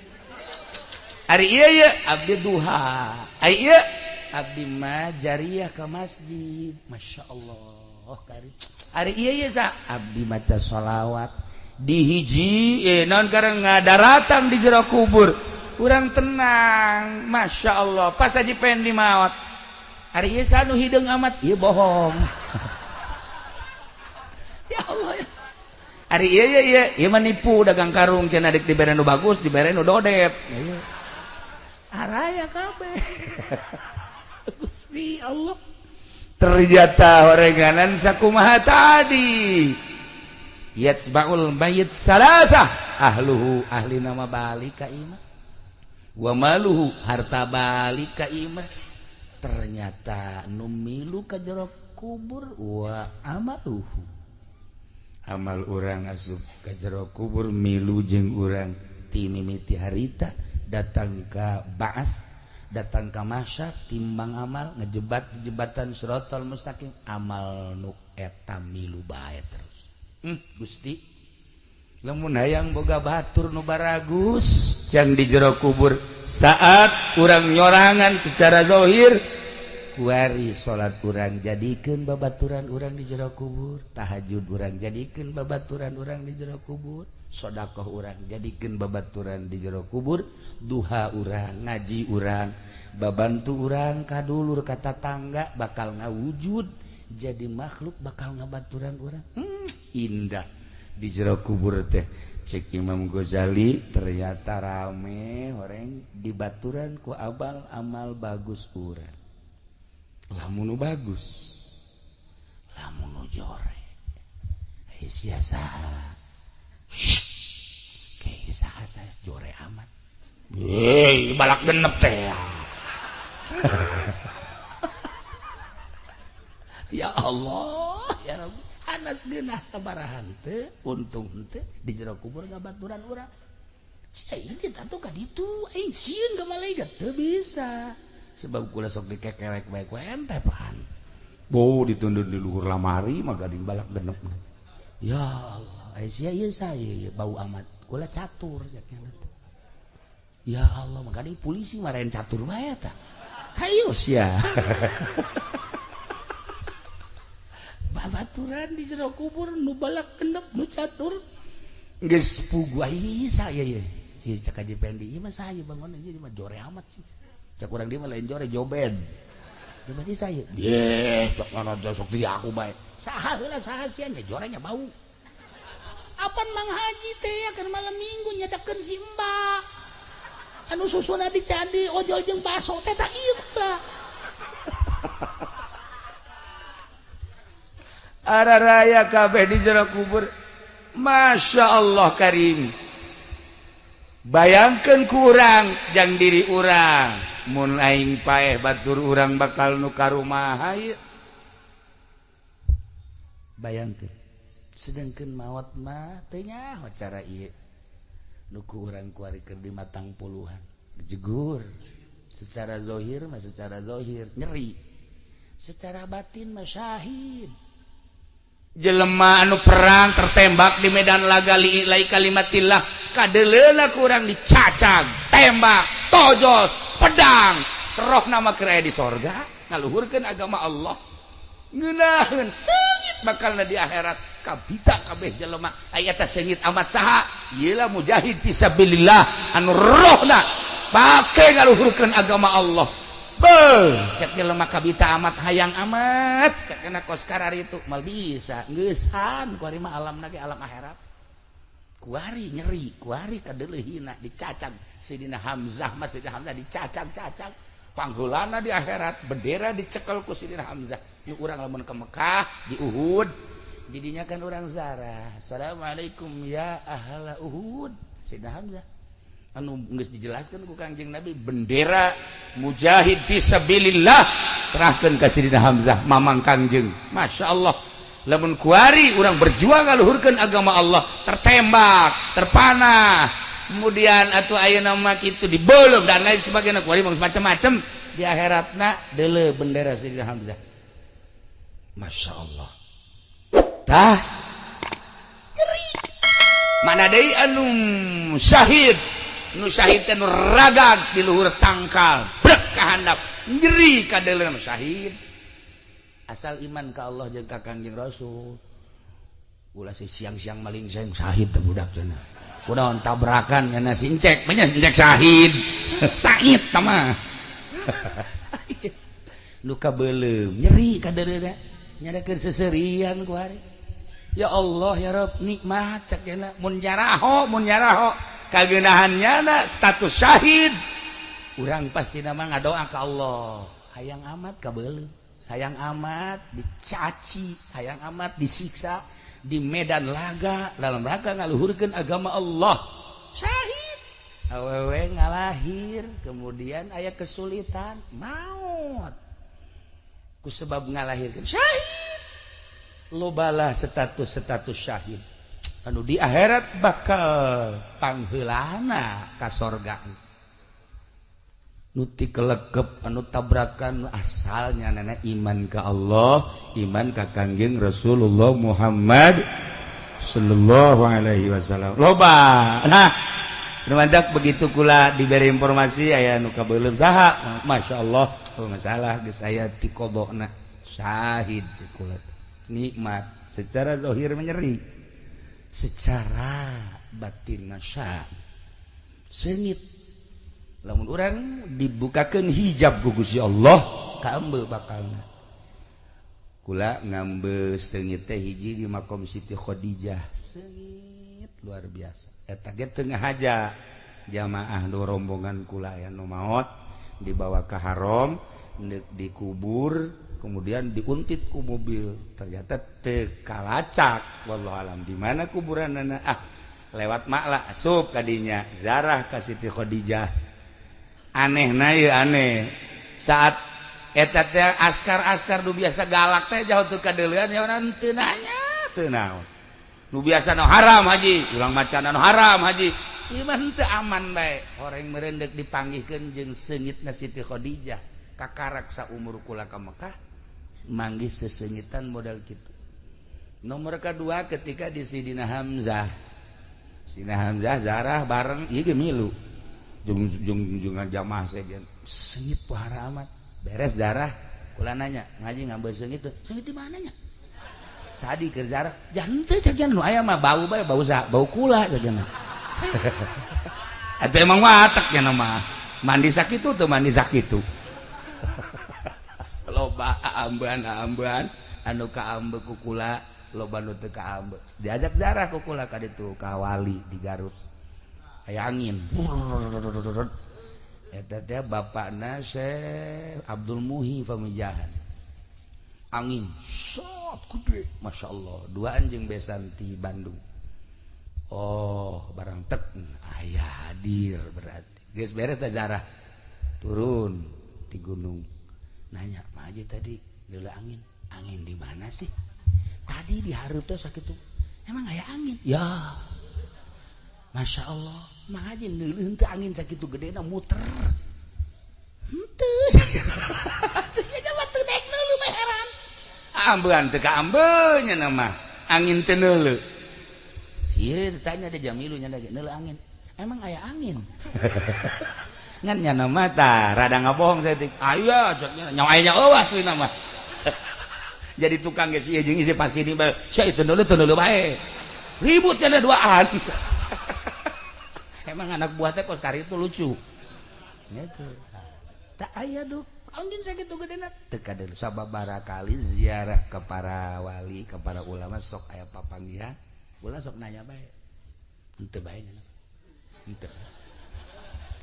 Ari ieu ieu abdi duha. Ari ieu abdi mah jariah ka masjid. Masya Allah karib. Ari ieu ieu sa abdi maca sholawat di hiji naon karena ngadaratan di jero kubur. Urang tenang, Masya Allah. Pas aja pengen maot. Ari ieu sa nu hideung amat, ieu bohong. Ya Allah. Ya. Ari ieu ieu ieu ieu mah nipu dagang karung cenah dek dibere nu bagus, dibere nu dodet. Araya kabeh. Gusti Allah. Ternyata orenganan sakumaha tadi. Yatsba'ul mayit salasah, ahluhu ahli nama balik ka imah, wa maluhu harta balik ka imah. Ternyata nu milu ka jero kubur wa amaluhu, amal urang asup ka jero kubur milu jeung urang ti mimiti harita datang ka ba'as, datang ka mahsyar, timbang amal ngejebat di jembatan siratal mustaqim, amal nu eta milu bae terus. Gusti, lamun hayang boga batur nu baragus jang di jero kubur saat urang nyorangan secara zahir, kuari salat urang jadikeun babaturan urang di jero kubur, tahajud urang jadikeun babaturan urang di jero kubur, sedekah urang jadikeun babaturan di jero kubur, duha urang, ngaji urang, babantu urang ka dulur ka tatangga bakal ngawujud jadi makhluk bakal ngabaturan urang. Indah di jero kubur teh. Cek Imam Ghazali ternyata rame orang dibaturan ku abal amal bagus urang. Lamun nu bagus, lamun nu jore, sia saha? Kayak saha saya jore amat. Hei, balak genep teh. Ya Allah, ya Rabbi. Anas geunah sabarahan teu, untung teu di jero kubur ngabaturan urang. Sia ini atuh ka ditu, aing sieun ka malaikat teu bisa. Sebab kula sok dikekerek bae ku ente pan. Bo ditundun di luhur lamari mah gading balak genep. Ya Allah, ai sia ieu saya bau amat. Kula catur Ya Allah, mah gading polisi marahin catur bae tah. Hayu sia. Babaturan di jero kubur nu balak genep nu catur. Geus pugu ai saya ye. Si cak Haji Pendi ieu mah saya bangun aja mah jore amat sih. Cak urang dia mah lain jore joben. Joben di saya. Ye, sok ngono sok di aku bae. Saha heula saha sia nya jorenya bau. Apan Mang Haji teh ya keur malam Minggu nyedakeun si Mbak. Anu susuna dicandi ojol jeung baso teh tak ieu lah. Araraya kabeh di jero kubur. Masya Allah karim. Bayangkan kurang jang diri urang. Mun aing paeh batur urang bakal nu ka rumah ieu. Bayangkeun. Sedangkeun maot mah teu nyaho cara ieu. Nu ku urang kuari keur di matang puluhan. Jegur. Secara zahir mah secara zahir nyeri. Secara batin mah syahid. Jelema anu perang tertembak di medan laga li'ilai kalimatillah kadeleuna kurang dicacag, tembak, tojos, pedang, roh nama keur aya di sorga ngaluhurkeun agama Allah. Ngeunaheun seungit bakalna di akhirat kabita kabeh jelema aya teh seungit amat saha? Ieu lah mujahid fisabilillah anu rohna pake ngaluhurkeun agama Allah. Beuh, cek jelema kabita amat hayang amat, cek kena kos karar itu mal bisa ngeusan kuari mah alamna ge alam akhirat. Kuari nyeri, kuari kadeuleuhina dicacag Sidina Hamzah mah Sidina Hamzah dicacag-cacag. Pangheulana di akhirat bendera dicekel ku Sidina Hamzah. Nu urang lamun ke Mekah di Uhud, didinya kan urang zarah. Assalamualaikum ya ahla Uhud, Sidina Hamzah. Anu geus dijelaskan ku Kangjeng Nabi, bendera mujahid fisabilillah serahkeun ka Sidina Hamzah mamang Kangjeng. Masya Allah, lamun kuari urang berjuang ngaluhurkeun agama Allah, tertembak, terpanah, kemudian atau ayeuna mah kitu dibeuleum dan lain sebagainya, kuari mah macam-macam, di akhiratna deuleu bendera Sidina Hamzah. Masya Allah, tah nyeri. Mana deui anu syahid, nu syahid teh nu ragag di luhur tangkal brek ka handap, nyeri kadeuleu syahid. Asal iman ka Allah jeung ka Kangjeng Rasul, ulah si siang-siang maling sayang syahid teh budak cenah. Kunaon tabrakan nya sincek, nya sincek syahid. Said tah mah nu kabeuleum nyeri kadeuleu nyadakeun seserian ku hari. Ya Allah, ya Rabb, nikmat cak cenah. Mun nyaraho, mun nyaraho kagenahannya na status syahid, urang pasti nama ngadoa ka Allah, hayang amat kabeuleum, hayang amat dicaci, hayang amat disiksa di medan laga dalam rangka ngaluhurkeun agama Allah. Syahid awewe ngalahir, kemudian aya kesulitan, maut ku sebab ngalahirkeun, syahid. Lobalah status-status syahid anu di akhirat bakal pangheulana ka sorga. Nu ti kelekep, anu tabrakan, asalnya nenek iman ke Allah, iman ka Kangjeng Rasulullah Muhammad sallallahu alaihi wasallam, loba. Nah, mantap begitu kula diberi informasi aya nu kabeuleum saha, Masya Allah, oh masalah geus aya ti qodona syahid kula. Nikmat secara zahir, menyeri secara batin, masya sengit. Lamun urang dibukakan hijab ku Gusti Allah, kaambe bakalna. Kula ngambe seungit teh hiji di makom Siti Khadijah, seungit luar biasa. Eta ge tengah aja jamaah nu rombongan kula aya nu maot, dibawa ke haram, dikubur, kemudian diuntit ku mobil, ternyata teu kalacak, wallahu alam di mana kuburanana. Ah, lewat makla asup kadinya zarah ka Siti Khadijah. Aneh na ya, aneh, saat eta teh askar-askar nu biasa galak teh jauh teu kadeulean ya, urang teu nanya teu naon. Nu biasa nu haram haji, urang macana nu haram haji, ieu mah teu aman bae. Horeng meurendek dipanggihkeun jeung seungitna Siti Khadijah. Kakarak saumur kula ka Mekah manggih sesengitan modal kitu. Nomor kedua ketika di Sidina Hamzah. Sidina Hamzah zarah bareng ieu ge milu jeung jeung jeung jamaah sejen, seungit pohara amat. Beres darah kula nanya, ngaji ngambil seungit tuh, seungit di mananya sadi keur zarah jangan teu cagian nu aya mah bau bae, bau sa bau kula cagian. Atuh emang watak nya mah mandi sakitu tuh, mandi sakitu. Loba ambean-ambean anu kaambe ku kula, loba nu teu kaambe. Diajak zarah ku kula ka ditu ka wali di Garut, aya angin eta teh bapakna Syekh Abdul Muhi Pamijahan. Angin sot gede, Masya Allah, duaan jeung besan ti Bandung. Oh, barang tek aya hadir berarti geus beres teh zarah, turun di gunung, nanya, "Mah aja tadi deuleu angin, angin di mana sih tadi di hareup teh sakitu? Emang aya angin ya?" Masya Allah, mah aja neuleuh teu angin sakitu gedena muter henteu. Teu mah teu daek neuleuh mah, heran. Ambean teu kaambe nya mah angin teu neuleuh. Sieun ditanya ada jamilu nya neuleuh angin, emang aya angin? Ngan nya mah tah rada ngabohong saeutik, aya nya, aya nya eueuh asli mah. Jadi tukang geus ieu jeung isi pasti ini bae sia itu neuleuh teu neuleuh bae, ribut nya duaan. Emang anak buah teh kos kari itu lucu gitu. Tak aya duh angin sakitu gedena teu kadeuleu. Sababaraha kali ziarah ke para wali, ke para ulama, sok aya papanggihan ulah sok nanya bae, henteu bae nya henteu.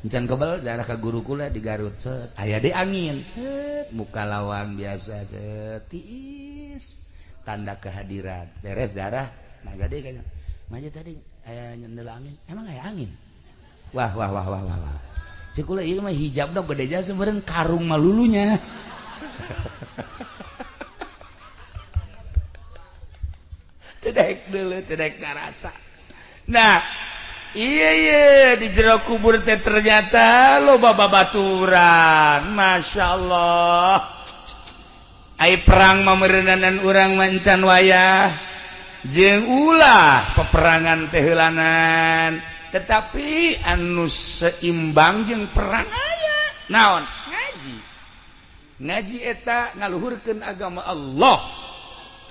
Encan kebel darah ke guru kula di Garut, set aya di angin, set muka lawang biasa, set tiis, tanda kehadiran. Beres darah naga deh kayaknya maju tadi aya nyendel angin, emang aya angin? Wah wah wah wah wah. Cek kula ieu mah hijabna gede jasa meureun karung malulunya. Teu daek deuleu, teu daek ngarasa. Nah, iya iya di jero kubur teh ternyata loba babaturan. Masya Allah. Ai perang mah meureunanan urang mancan wayah. Jeung ulah peperangan teh heulanan. Tetapi anu seimbang jeung perang aya. Naon? Ngaji. Ngaji eta ngaluhurkeun agama Allah.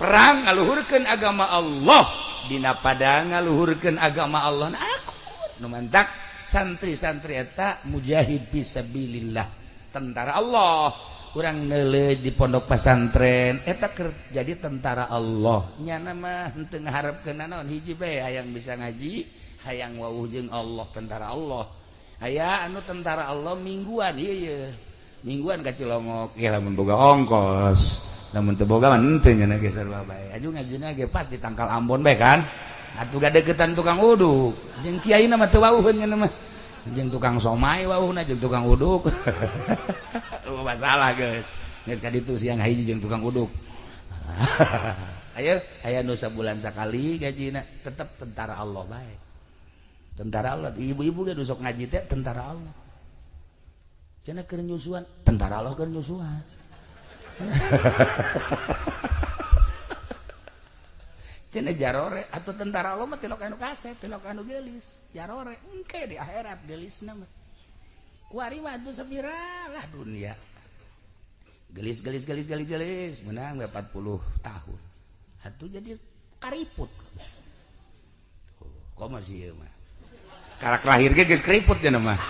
Perang ngaluhurkeun agama Allah. Dina padang ngaluhurkeun agama Allah. Nah, aku nu mantak santri-santri eta mujahid fisabilillah, tentara Allah. Urang neuleuh di pondok pesantren eta keur jadi tentara Allah. Nyana mah henteu ngaharepkeun naon, hiji bae hayang bisa ngaji, hayang wawuh jeung Allah, tentara Allah. Aya anu tentara Allah mingguan ieu ye. Mingguan ka Cilongok, ya lamun boga ongkos. Lamun teu boga mah henteu nya ge sarua bae. Aju ngajina ge pas di tangkal Ambon bae kan. Atuh gadeukeutan tukang uduk. Jeung kiaina mah teu wawuheun nya mah. Jeung tukang somai wawuhna jeung tukang uduk. Oh masalah geus. Geus ka ditu siang hiji jeung tukang uduk. Ayo aya nu sabulan sakali gajina tetep tentara Allah bae. Tentara Allah, ibu-ibu ge sok ngaji teh tentara Allah. Cenah keur nyusuan, tentara Allah keur nyusuan. Cenah jarore atuh tentara Allah mah tilok anu kasep, tilok anu geulis, jarore engke di akhirat geulisna mah. Kuari mah atuh sapira lah dunia. Gelis gelis gelis gelis gelis menang 40 tahun. Atuh jadi kariput. Tuh, kok masih ieu mah. Karak lahir ge geus keriput nya mah.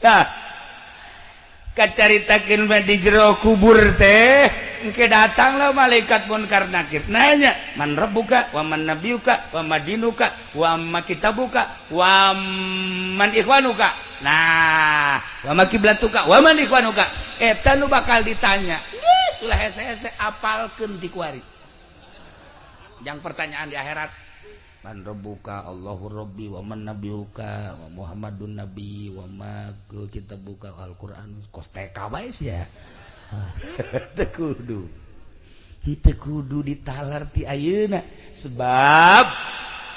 Tah kacaritakeun mah di jero kubur teh engke datanglah malaikat munkar nakir nanya man rabbuka wa man nabiyuka wa madinuka wa ma kitabuka wa man ikhwanuka. Nah, wa ma kiblatuka wa man ikhwanuka. Eta nu bakal ditanya. Geus ulah hese-hese apalkeun ti kuari. Yang pertanyaan di akhirat man rabbuka Allahu rabbi wa man nabiyuka wa Muhammadun nabi wa ma kitabuka Al-Qur'an kos TK bae sia. Teu kudu. Teu kudu ditalar ti ayeuna sebab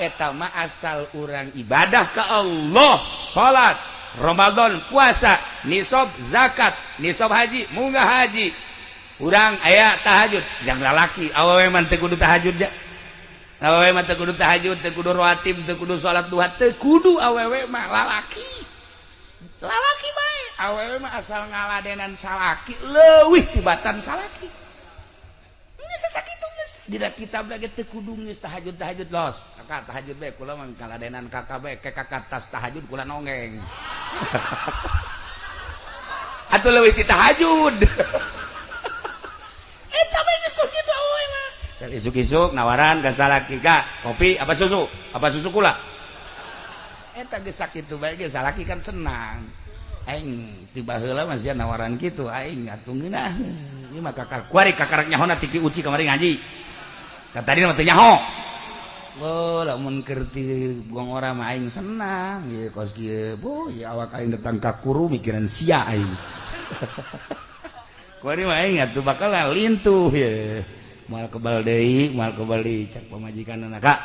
eta mah asal urang ibadah ka Allah, salat, Ramadan, puasa, nisab zakat, nisab haji, munggah haji. Urang aya tahajud, jang lalaki awewe mah teu kudu tahajud ja. Awewe mah teu kudu tahajud, teu kudu rawatib, teu kudu salat duha, teu kudu awewe mah lalaki. Lalaki bae, awewe mah asal ngaladenan salaki leuwih tibatan salaki. Geus sakitu geus. Dina kitab lagi teu kudu geus tahajud-tahajud los. Kakak tahajud bae kula mah ngaladenan kakak bae ke kakak tas tahajud kula nongeng. Atuh leuwih ti tahajud. Eta bae geus kos kitu awewe mah. Isuk-isuk nawaran ka salaki ka kopi apa susu kula. Eta geus sakitu bae geus salaki kan senang. Aing tiba heula mah sia nawaran kitu aing atuh ngeunah. Ieu mah kakak kuari kakarak nyahona ti Ki Uci kamari ngaji. Ka tadi mah teu nyaho. Oh, lamun keur ti buang ora mah aing senang ieu kos kieu. Boh, ieu awak aing datang ka kuru mikiran sia aing. Kuari mah aing atuh bakal lintuh ye. Moal kebal deui, moal kebal deui cak pamajikanna Kak.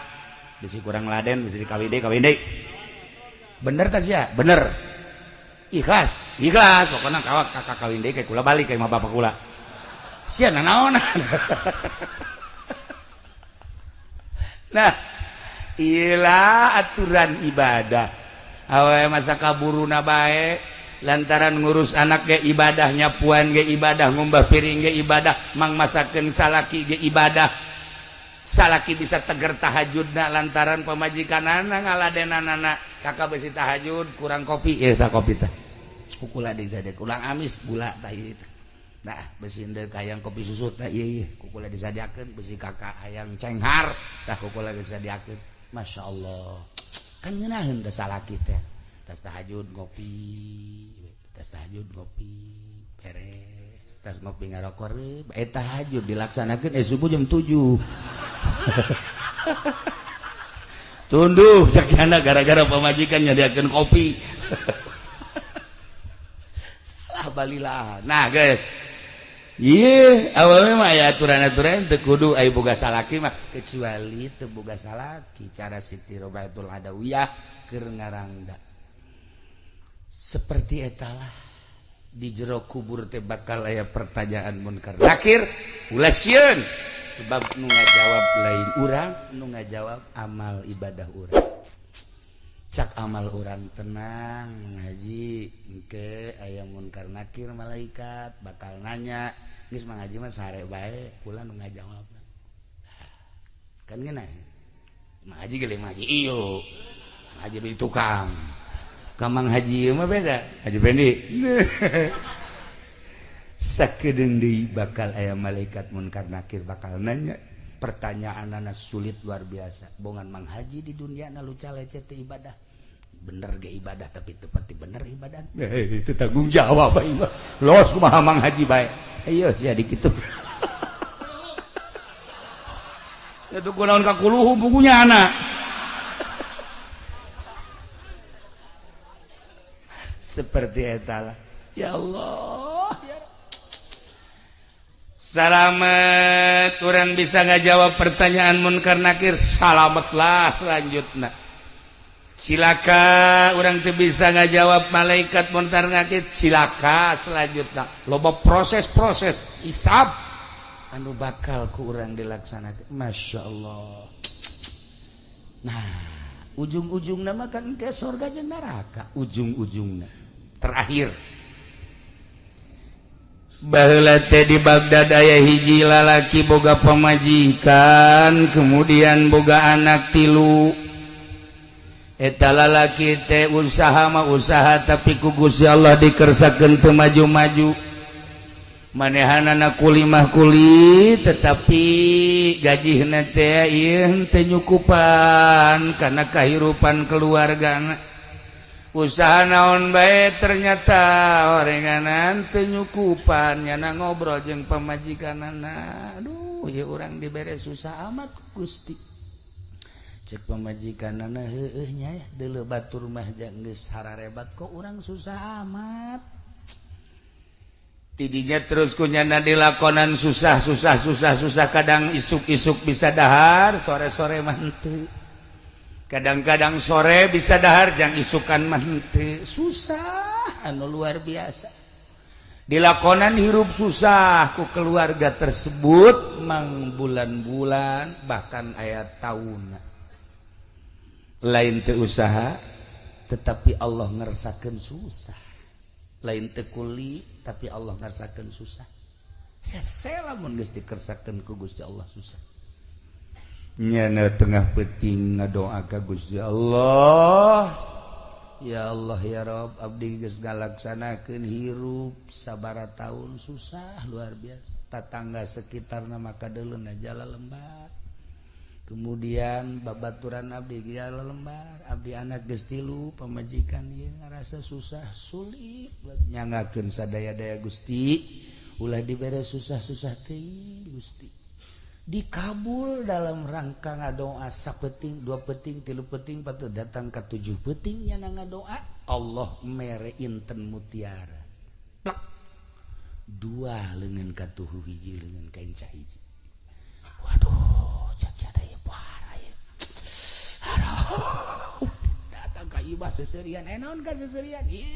Bisi kurang laden, bisi dikawin deui, kawin deui. Bener tah sia? Bener. Ikhlas, ikhlas pokona kawak kakak kawin deui kayak kula balik kayak mah bapak kula. Sia nanaonan. Nah, ilah aturan ibadah. Awewe masa kaburuna bae lantaran ngurus anak ge ibadahnya, puan ge ibadah, ngumbah piring ge ibadah, mang masakeun salaki ge ibadah. Salaki bisa teger tahajudna lantaran pamajikanana ngaladenanana. Kakak besi tahajud kurang kopi, ya tah kopi tah. Kukula deui sadek, ulang amis gula tah ieu tah. Nah, besi deuk hayang kopi susu tah ieu ieu kukula disadiakeun, besi kakak hayang cenghar tah kukula disadiakeun. Masya Allah. Kan ngeunaheun teh salaki teh. Tas tahajud ngopi, tas tahajud ngopi, beres. Tas ngopi ngarokok, tahajud dilaksanakeun subuh jam 7. Tunduh cek gara-gara pamajikan nyadiakeun kopi. Salah balilah. Nah guys, iya, awalnya mah ya aturan-aturan teu kudu aya boga salaki mah, kecuali teu boga salaki. Cara Siti Robiatul Adawiyah keur ngarangda seperti etalah. Di jero kubur teh bakal aya pertanyaan munkar nakir. Ulah sieun, sebab nu ngajawab lain urang, nu ngajawab amal ibadah urang. Cak amal urang, tenang ngaji, engke aya munkar nakir, malaikat bakal nanya. Geus Mang Haji mah sare bae, kula nu ngajawab. Kan ngeunah Mang Haji ge, Mang Haji iyo Mang Haji beli tukang ka Mang Haji mah beda. Haji Pendi sakedeung deui bakal aya malaikat munkar nakir bakal nanya pertanyaan anak sulit luar biasa. Bongan Mang Haji di dunia na luca lecet ibadah bener ge, ibadah tapi tepati bener ibadah. Itu tanggung jawab aing mah los. Kumaha Mang Haji bae, ayo sia dikitu itu kunaon ka kuluhu bukunya anak seperti eta lah. Ya Allah ya. Salamet orang bisa ngajawab pertanyaan munkar nakir, salametlah. Selanjutnya cilaka orang tuh bisa ngajawab malaikat munkar nakir, cilaka. Selanjutnya loba proses-proses hisab anu bakal ku urang dilaksanakan. Masya Allah. Nah, ujung-ujung nama kan ke surga jeung neraka ujung-ujungna terakhir. Baheula teh di Baghdad aya hiji lalaki boga pamajikan, kemudian boga anak tilu. Eta lalaki teh usaha mah usaha, tapi ku Gusti Allah dikersakeun teu maju-maju. Manehanana kuli mah kuli, tetapi gajihna teh ieu teu nyukupan kana kahirupan keluargana. Usaha naon bae ternyata orenganan teu nyukupan. Nyana ngobrol jeung pamajikanana, "Aduh, ya urang dibere susah amat Gusti." Cek pamajikanana, "Heueuh nya ya, deuleu batur mah geus hararebat, kok urang susah amat." Tidinya terus ku nyana dilakonan susah susah susah susah. Kadang isuk-isuk bisa dahar, sore-sore mah henteu. Kadang-kadang sore bisa dahar, jang isukan mah henteu. Susah anu luar biasa dilakonan, hirup susah ku keluarga tersebut mang bulan-bulan, bahkan aya tahun. Lain teu usaha, tetapi Allah ngersakeun susah. Lain teu kuli, tapi Allah ngersakeun susah. Hese lamun geus dikersakeun ku Gusti Allah susah. Nyana tengah peuting ngadoa ka Gusti Allah, "Ya Allah, ya Rob, abdi geus ngalaksanakeun hirup sabara tahun susah luar biasa. Tatangga sekitarna maka deuleu jala lembar, kemudian babaturan abdi jala lembar. Abdi anak geus tilu, pamajikan ieu ngarasa susah sulit nyangakeun sadaya-daya. Gusti, ulah dibere susah-susah teuing, Gusti." Dikabul. Dalam rangka ngadoa sapeting, dua peting, tilu peting, patut datang ke tujuh petingnya ngadoa, Allah mere inten mutiara plak dua lengan katuhu hiji, lengan kain hiji. Waduh, cak cada ya, parah ya. Aduh, datang ka ibah seserian. Eh, naon ka seserian? Ieu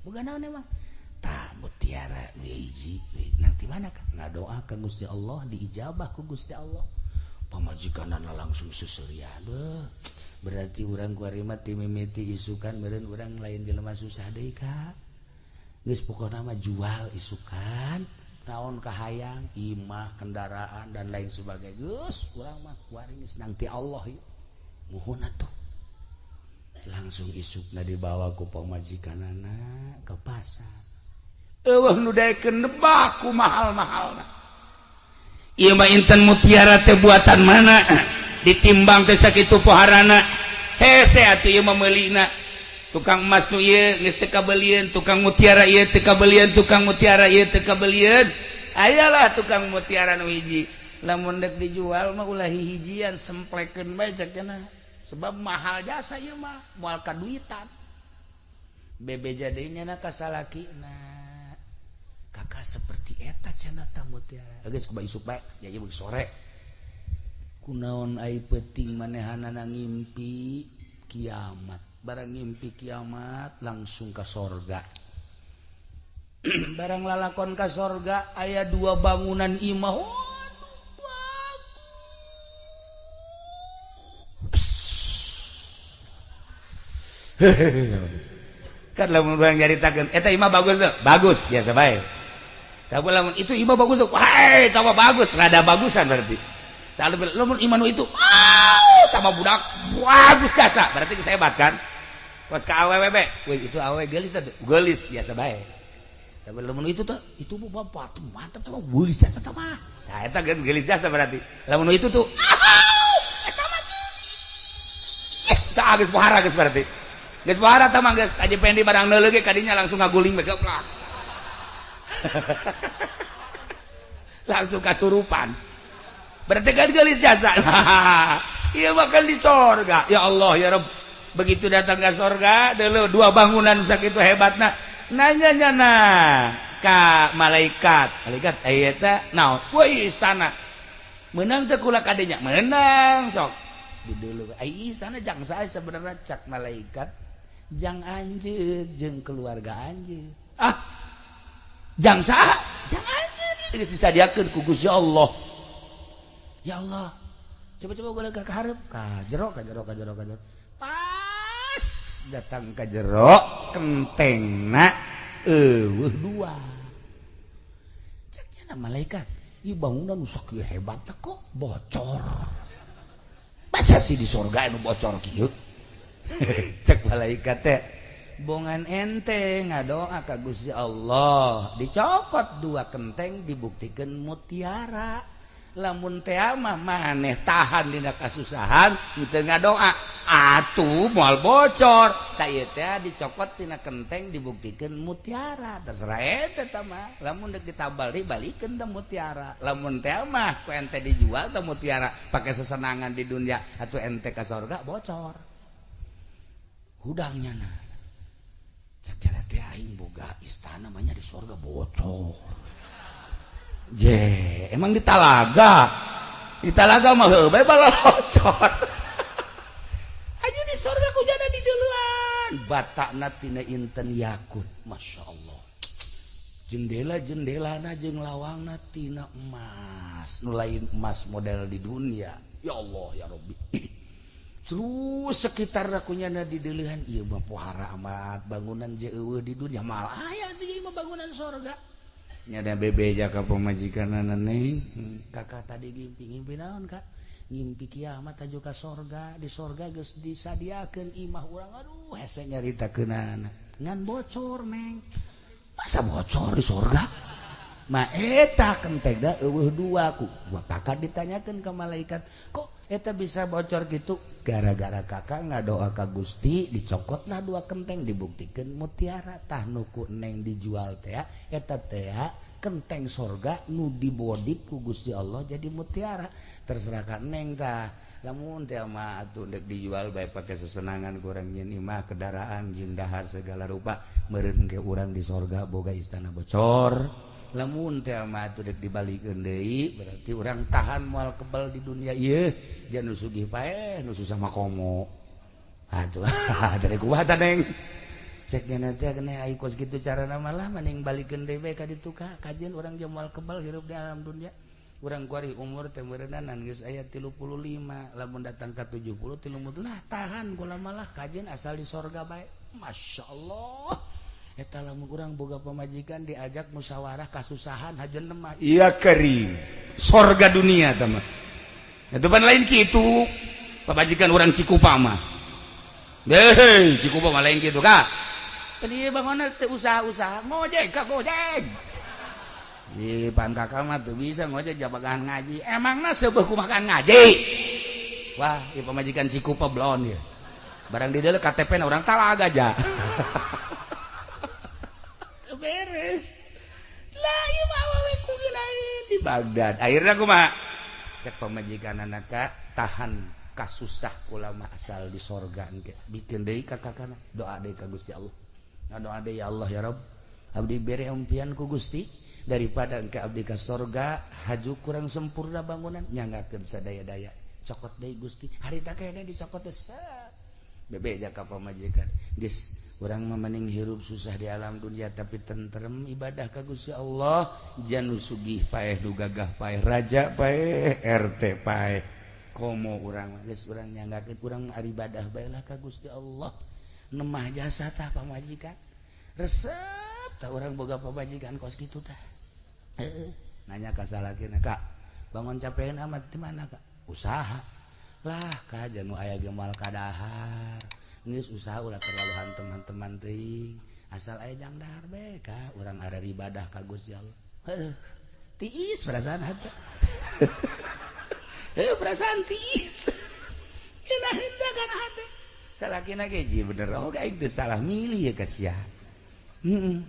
bukan naon emang. Tah, mutiara nu hiji nanti mana kan ngadoa ka Gusti Allah, diijabah ku Gusti Allah. Pamajikanana langsung seserian. Beuh, berarti urang kuari mah ti mimiti isukan meureun urang lain jelema susah deui ka. Geus, pokona mah jual isukan naon kahayang, imah, kendaraan, dan lain sebagainya. Geus, urang mah kuari geus nang ti Allah ieu. Muhun atuh. Langsung isukna dibawa ku pamajikanana ke pasar. Eueuh nu daekeun nebak ku mahal-mahalna. Ieu mah inten mutiara teh buatan mana? Ditimbang teh sakitu poharana. Hese atuh ieu mah meulina. Tukang emas nu ieu geus teu kabelieun, tukang mutiara ieu teu kabelieun, tukang mutiara ieu teu kabelieun. Ayalah tukang mutiara nu hiji. Lamun dek dijual mah ulah hihijian, semplekeun bae cek cenah. Sebab mahal jasa ieu mah, moal kaduitan. Bebeja deui nya ka salakina. Kakak seperti eta cenah ta mutiara. Geus kumaha isuk bae, jadi sore. Kunaon ai peuting manehanana ngimpi kiamat. Barang ngimpi kiamat langsung ka sorga. Barang lalakon ka sorga aya dua bangunan imah. Waduh, bagus. Kan lamun urang nyaritakeun eta imah bagus tuh, bagus biasa bae. Tapi lamun itu imah bagus tuh, wah eta mah bagus, rada bagusan berarti. Tapi lamun imah nu itu, wow, tambah budak bagus jasa, berarti geus hebat kan? Kos ka awewe be, wih itu awewe geulis tuh, geulis biasa bae. Tapi lamun itu tuh, itu bu bapak tuh mantap tuh, geulis jasa tah mah. Nah eta geulis jasa berarti. Lamun itu tuh, eta mah geulis. Tah geus pohara geus berarti. Geus pohara tah mah geus Haji Pendi barang neuleuh ge kadinya langsung ngaguling bae geplak. Langsung kasurupan. Berarti kan geulis jasa. Ieu mah kan di sorga. Ya Allah ya Rabb. Begitu datang ke sorga, dulu dua bangunan sakitu hebatna. Nanya nyana ka malaikat. Malaikat aya eta naon? Woi istana. Menang teh kula kadenya? Menang sok. Di dulu ai istana jang sae sebenarnya cak malaikat. Jang anjeun jeung keluarga anjeun. Ah. Jang saha? Jang anjeun geus disadiakeun ku Gusti Allah. Ya Allah. Coba-coba gua ka hareup, ka jero, ka jero, ka jero, ka jero. Pas datang ka jero, kentengna eueuh dua. Cek nya malaikat, ieu bangunan nu sakieu hebat teh kok bocor. Masa sih di surga anu bocor kieu? Cek malaikat teh, bongan ente ngadoa ka Gusti Allah, dicokot dua kenteng dibuktikan mutiara. Lamun teh mah maneh tahan dina kasusahan teu ngadoa atuh moal bocor. Ta ieu teh dicokot tina kenteng dibuktikan mutiara. Terserah ente tah mah. Lamun deuk ditabal deui balikeun teh mutiara. Lamun teh mah ku ente dijual teh mutiara pake sesenangan di dunia atuh ente ka sorga bocor. Hudangnya nah. Cek jana teh aing boga istana mah nya di sorga bocor. Je, emang di talaga. Di talaga mah heuh bae balocor. Aja di sorga ku jana di duluan. Batakna tina inten yakut, Masya Allah. Jendela-jendelana jeung lawangna tina emas. Nu lain emas model di dunia. Ya Allah ya Rabbi. Terus sekitar kunyana di deulehan ieu mah pohara amat bangunan je eueuh di dunia mal aya teh ieu mah bangunan sorga. Nyada bebeja ka pamajikanana neng. Kakak tadi ngimpi, ngimpi naon kak? Ngimpi kiamat aju ka sorga, di sorga geus disadiakeun imah urang. Aduh, hese nyaritakeunana. Ngan bocor neng. Masa bocor di sorga? Ma eta kentengna eueuh dua ku. Gua kakak ditanyakeun ke malaikat, kok eta bisa bocor gitu? Gara-gara kakak ngadoa ka Gusti, dicokotlah dua kenteng dibuktikan mutiara. Tah nuku neng dijual teh eta teh kenteng sorga nu dibodip ku Gusti Allah jadi mutiara. Terserah ka neng tah. Lamun teh mah atuh deuk dijual bae pake sesenangan kurang nyeun imah kendaraan jeung dahar segala rupa meureun ke urang di sorga boga istana bocor. Lamun teh mah atuh deuk dibalikeun deui berarti urang tahan moal kebal di dunia ieu jangan nu sugih paeh nu susah mah komo. Atuh dari kumaha tah neng? Cek nya teh kena ai kos kitu carana malah mending balikeun deui bae ka ditu ka kajeun urang jeung moal kebal hirup di alam dunia. Urang kuari umur teh meureunnan geus aya 35 lamun datang ka 70 30 lah tahan kula malah kajeun asal di sorga bae. Masya Allah. Eta lamun urang boga pamajikan diajak musyawarah kasusahan hajeun mah. Iya kering. Sorga dunia tah mah. Itu pan lain kitu. Pamajikan urang Cikupa mah. Hei, Cikupa mah lain kitu ka. Tadi bangunna teu usaha-usaha ngojek ka gojek. Di pan kakak mah teu bisa ngojek jabagan ngaji. Emangna seubeuh kumakan ngaji. Wah, ieu pamajikan Cikupa blon ieu. Barang di dieu KTP na urang Talaga aja. Beres. Lah ieu mah awewe ku lain di Baghdad. Akhirna kumaha? Cek pamajikan anak tahan Kasusah kula mah asal di sorga engke bikin deui ka kakana doa deui ka Gusti Allah. Doa deui, ya Allah, ya Rabb, abdi bere impian ku Gusti, daripada engke abdi ka sorga haju kurang sempurna bangunan, nyanggakeun sadaya-daya, cokot deui Gusti. Harita kene dicokot teh bebeja ka pamajikan, geus urang mah mending hirup susah di alam dunia tapi tentrem ibadah ka Gusti Allah. Janu sugih paeh, nu gagah paeh, raja paeh, RT paeh, komo urang geus urang nyanggakeun urang ibadah bae lah ka Gusti Allah. Nemah jasa tah pamajikan, resep tah urang boga pamajikan kos kitu tah. Nanya ka salakina, "Kak, bangun capean amat di mana, Kak?" "Usaha lah, Kak, janu aya ge moal kadahar. Geus usaha ulah terlalu hantem-hanteman teuing, asal aya jang dahar bae, Kak, urang ada ibadah ka Gusti Allah." Heuh, tiis perasaan hate. Heuh, perasaan tiis. Enak henteu kana hate. Salakina ge ji bener oh aing teu salah milih ya ka sia. Heeh,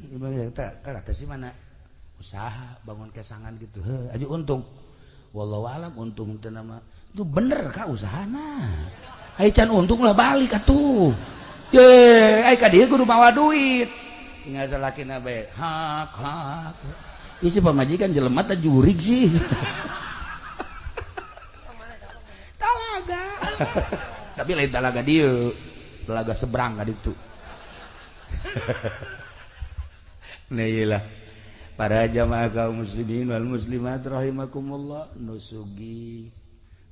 tah teh si mana usaha bangun kesangan gitu. Heuh, aju untung. Wallahu alam untung teu nama. Itu bener ka usahana. Ai can untung lah balik atuh. Ye, ai ka dieu kudu mawa duit. Tinggal salakina bae. Hak hak. Ieu si pamajikan jelema teh jurig sih. Talaga. Tapi lain talaga dieu. Talaga seberang ka ditu. Nah iyalah. Para jamaah kaum muslimin wal muslimat rahimakumullah, nu sugih,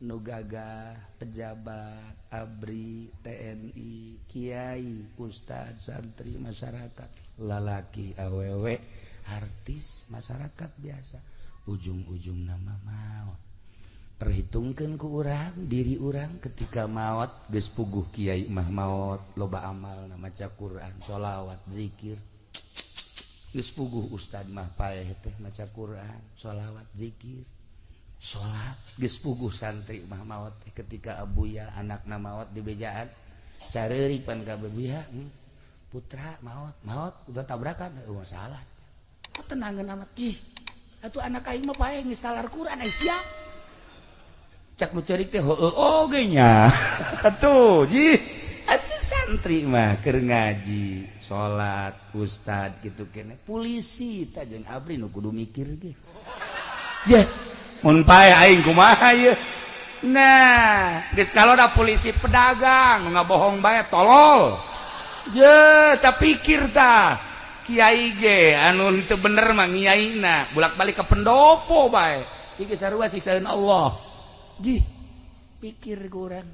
nu gagah, pejabat, ABRI, TNI, kiai, ustad, santri, masyarakat, lalaki, awewe, artis, masyarakat biasa, ujung-ujung nama maut. Perhitungkeun ku urang diri urang ketika maut. Geus puguh kiai mah maut loba amal, maca Quran, sholawat, zikir. Geus puguh ustad mah paeh teh maca Quran, sholawat, zikir, salat. Geus puguh santri mah maot teh ketika abuya anakna maot di bejaan sareurik pan ka buya, putra maot, maot udah tabrakan, oh salah. Kok tenangan amat cih atuh anak aing mah paeh geus talar Quran ai sia. Cak nu ceurik teh heueuh oge nya. Atuh jih atuh santri mah keur ngaji, salat, ustad gitu kene, polisi tah jeung ABRI nu kudu mikir ge. Yeh, mun paeh aing kumaha ieu? Nah, geus kalau da polisi pedagang ngabohong bae tolol. Ye, tak pikir tah. Kiai ge anu teu bener mah ngiaina, bolak-balik ke pendopo bae. Ieu sarua siksaeun Allah. Jih, pikir ku urang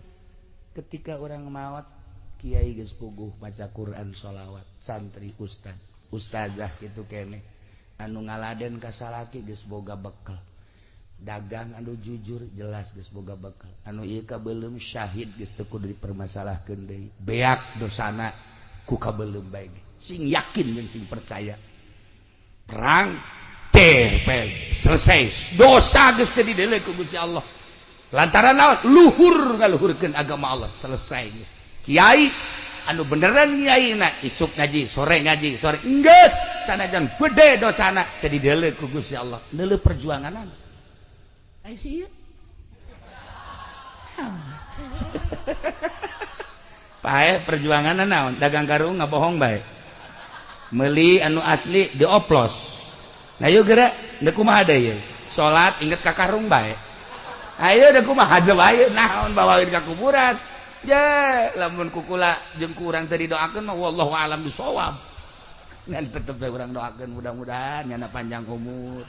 ketika urang maot, kiai geus puguh maca Quran, sholawat, santri, ustad, ustazah gitu kene, anu ngaladen ka salaki geus boga bekel, dagang anu jujur jelas geus boga bekal, anu ieu kabeuleum syahid geus teu kudu dipermasalahkeun deui, beak dosana ku kabeuleum bae ge. Sing yakin jeung sing percaya, perang teh selesai, dosa geus teu dideuleu ku Gusti Allah lantaran naon, luhur ngaluhurkeun agama Allah, selesai. Kiai anu beneran kiai na isuk ngaji, sore ngaji, sore geus sanajan gede dosana teu dideuleu ku Gusti Allah, deuleu perjuanganna. Ai sih ieu paeh perjuanganna naon, dagang karung ngabohong bae, meuli anu asli dioplos. Nah yuk gerak deuk kumaha deui, salat inget ka karung bae, ayo deuk kumaha bae, naon bawaeun ka kuburan. Je lamun kukula jeung ku urang teu didoakeun mah wallahu alam bisawab, ngan tetep we urang doakeun mudah-mudahan nyana panjang umur.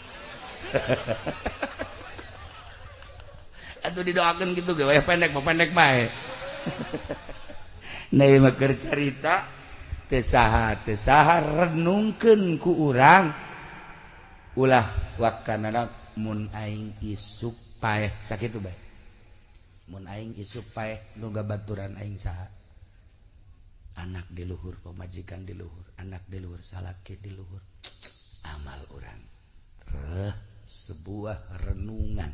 Atuh didoakeun kitu ge wayah pendek mah pendek bae. Nah ieu mah keur carita teu saha teu saha, renungkeun ku urang ulah wakana mun aing isuk paeh sakitu bae. Mun aing isuk paeh nu gabaturan aing saha? Anak di luhur, pamajikan di luhur, anak di luhur, salaki di luhur. Amal urang reh sebuah renungan.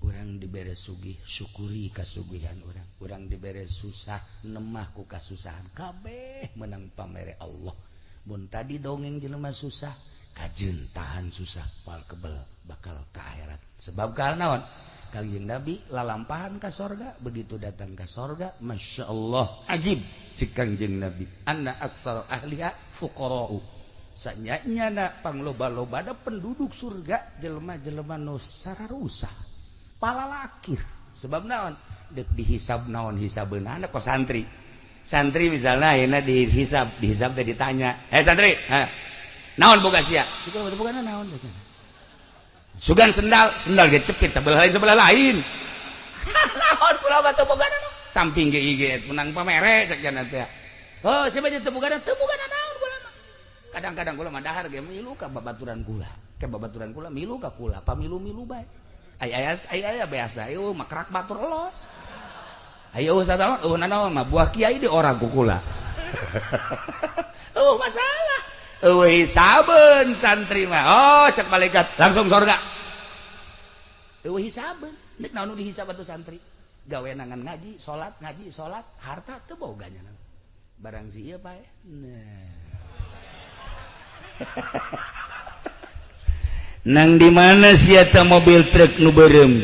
Urang dibere sugih, syukuri kasugihan urang. Urang dibere susah, nemah ku kasusahan. Kabeh menang pamere Allah. Mun tadi dongeng jelema susah, kajeun tahan susah, pal kebel bakal ka akhirat. Sebab karena naon? Kangjeng Nabi lalampahan ka sorga, begitu datang ka sorga, Masya Allah, ajib cek Kangjeng Nabi, anna aktsar ahliha fuqara'u. Sanyanya pangloba-loba ada penduduk surga jelema-jelema nu sararusah, palalakir. Sebab naon? Dek dihisab naon hisabeunana kok santri. Santri misalnya ayeuna dihisab teh ditanya, "Eh santri, ha, naon boga sia?" Boga naon? Sugan sendal, sendal ge cepit sebelah lain sebelah lain. Naon kula mah teu boga naon? Samping ge IG menang pamere cek jana teh. Oh, siapa teu boga teu boga naon kula mah. Kadang-kadang kula mah dahar ge milu ka babaturan kula. Ka babaturan kula milu ka kula, pamilu-milu bae. Aya aya aya biasa, ieu mah kerak batur elos. Ayo sadama eueuh nanaon mah buah kiai di orang ku kula. Eueuh masalah. Eueuh hisabeun santri mah. Oh, cek malaikat langsung surga. Eueuh hisabeun. Nek naon nu dihisab atuh santri? Gawe nangan ngaji, salat, harta teu boga nya. Barang si ieu pae. Nah. Nang di mana sia ta mobil truk nu beureum?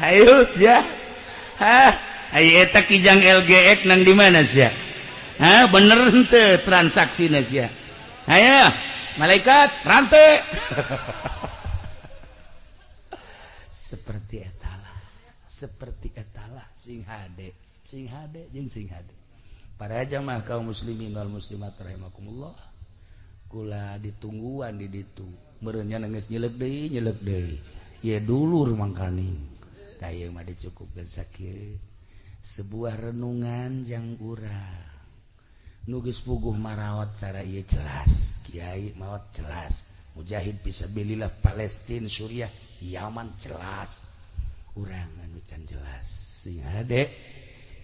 Hayu sia. Hah, ayo eta Kijang LGX nang di mana sia? Hah, bener henteu transaksina sia? Hayo, malaikat rantai. Seperti etalah, seperti etalah sing hade, sing hade jeung sing hade. Para jamaah kaum muslimin wal muslimat rahimakumullah. Kula ditungguan di ditu. Meureun nya geus nyelek deui. Ye dulur mangkaning. Tah ieu mah dicukupkeun sakieu. Sebuah renungan yang urang nu geus puguh marawat cara ieu jelas, kiai maot jelas, mujahid fisabilillah Palestina, Suriah, Yaman jelas. Urang anu can jelas. Sing hade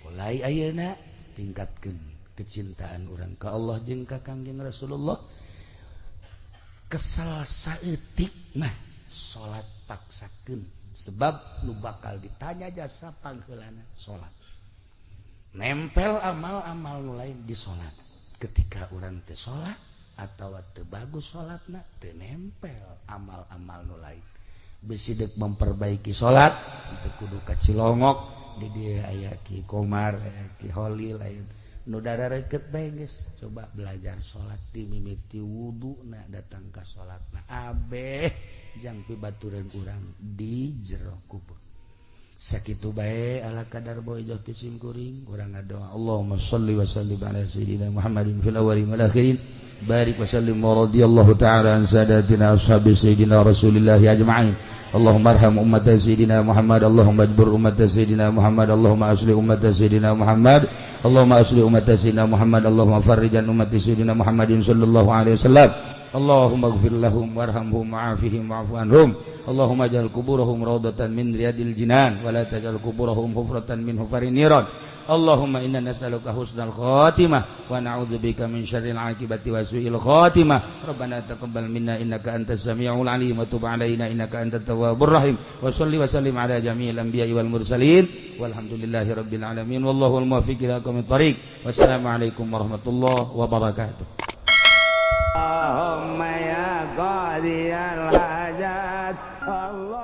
mulai ayeuna tingkatkeun kecintaan urang ka Allah jeung ka Kangjeng Rasulullah. Kesel saeutik mah salat paksakeun sebab nu bakal ditanya jasa pangheulana salat. Nempel amal-amal nu lain di salat. Ketika urang teu salat atawa teu bagus salatna teu nempel amal-amal nu lain. Besi dek memperbaiki salat teu kudu ka Cilongok di dieu aya Ki Komar, aya Ki Holil, aya nu darareket bae geus. Coba belajar salat dimimiti wuduna datang ka salatna abeh jang pibaturan urang di jero kubur. Sakitu bae ala kadar boy joh ti simkuring urang ngadoa Allahumma shalli wa sallim ala sayyidina Muhammadin fil awwalin wal akhirin barik wa sallim wa radhiyallahu ta'ala an sadatina ashabi sayyidina Rasulillah ajma'in. Allahumma arham ummat sayyidina Muhammad, Allahumma ajbur ummat sayyidina Muhammad, Allahumma asli ummat sayyidina Muhammad, Allahumma asli ummat sayyidina Muhammad, Allahumma farrijan ummat sayyidina Muhammadin sallallahu alaihi wasallam. Allahumma ighfir lahum warhamhum wa'afihim wa'fu anhum. Allahumma ij'al kuburahum raudatan min riyadil jinan wa la taj'al kuburahum hufratan min hufarin niran. Allahumma inna nas'aluka husnal khatimah wa na'udzubika min syarril 'aqibati wa su'il khatimah. Rabbana taqabbal minna innaka antas samiul 'alim wa tub 'alaina innaka antat tawwabur rahim. Wa shalli wa sallim 'ala jami'il anbiya'i wal mursalin. Walhamdulillahi rabbil alamin. Wallahul muwaffiq ila aqwamit thariq. Wassalamu alaikum warahmatullahi wabarakatuh. Allahumma ya qadiyal hajat. Allah.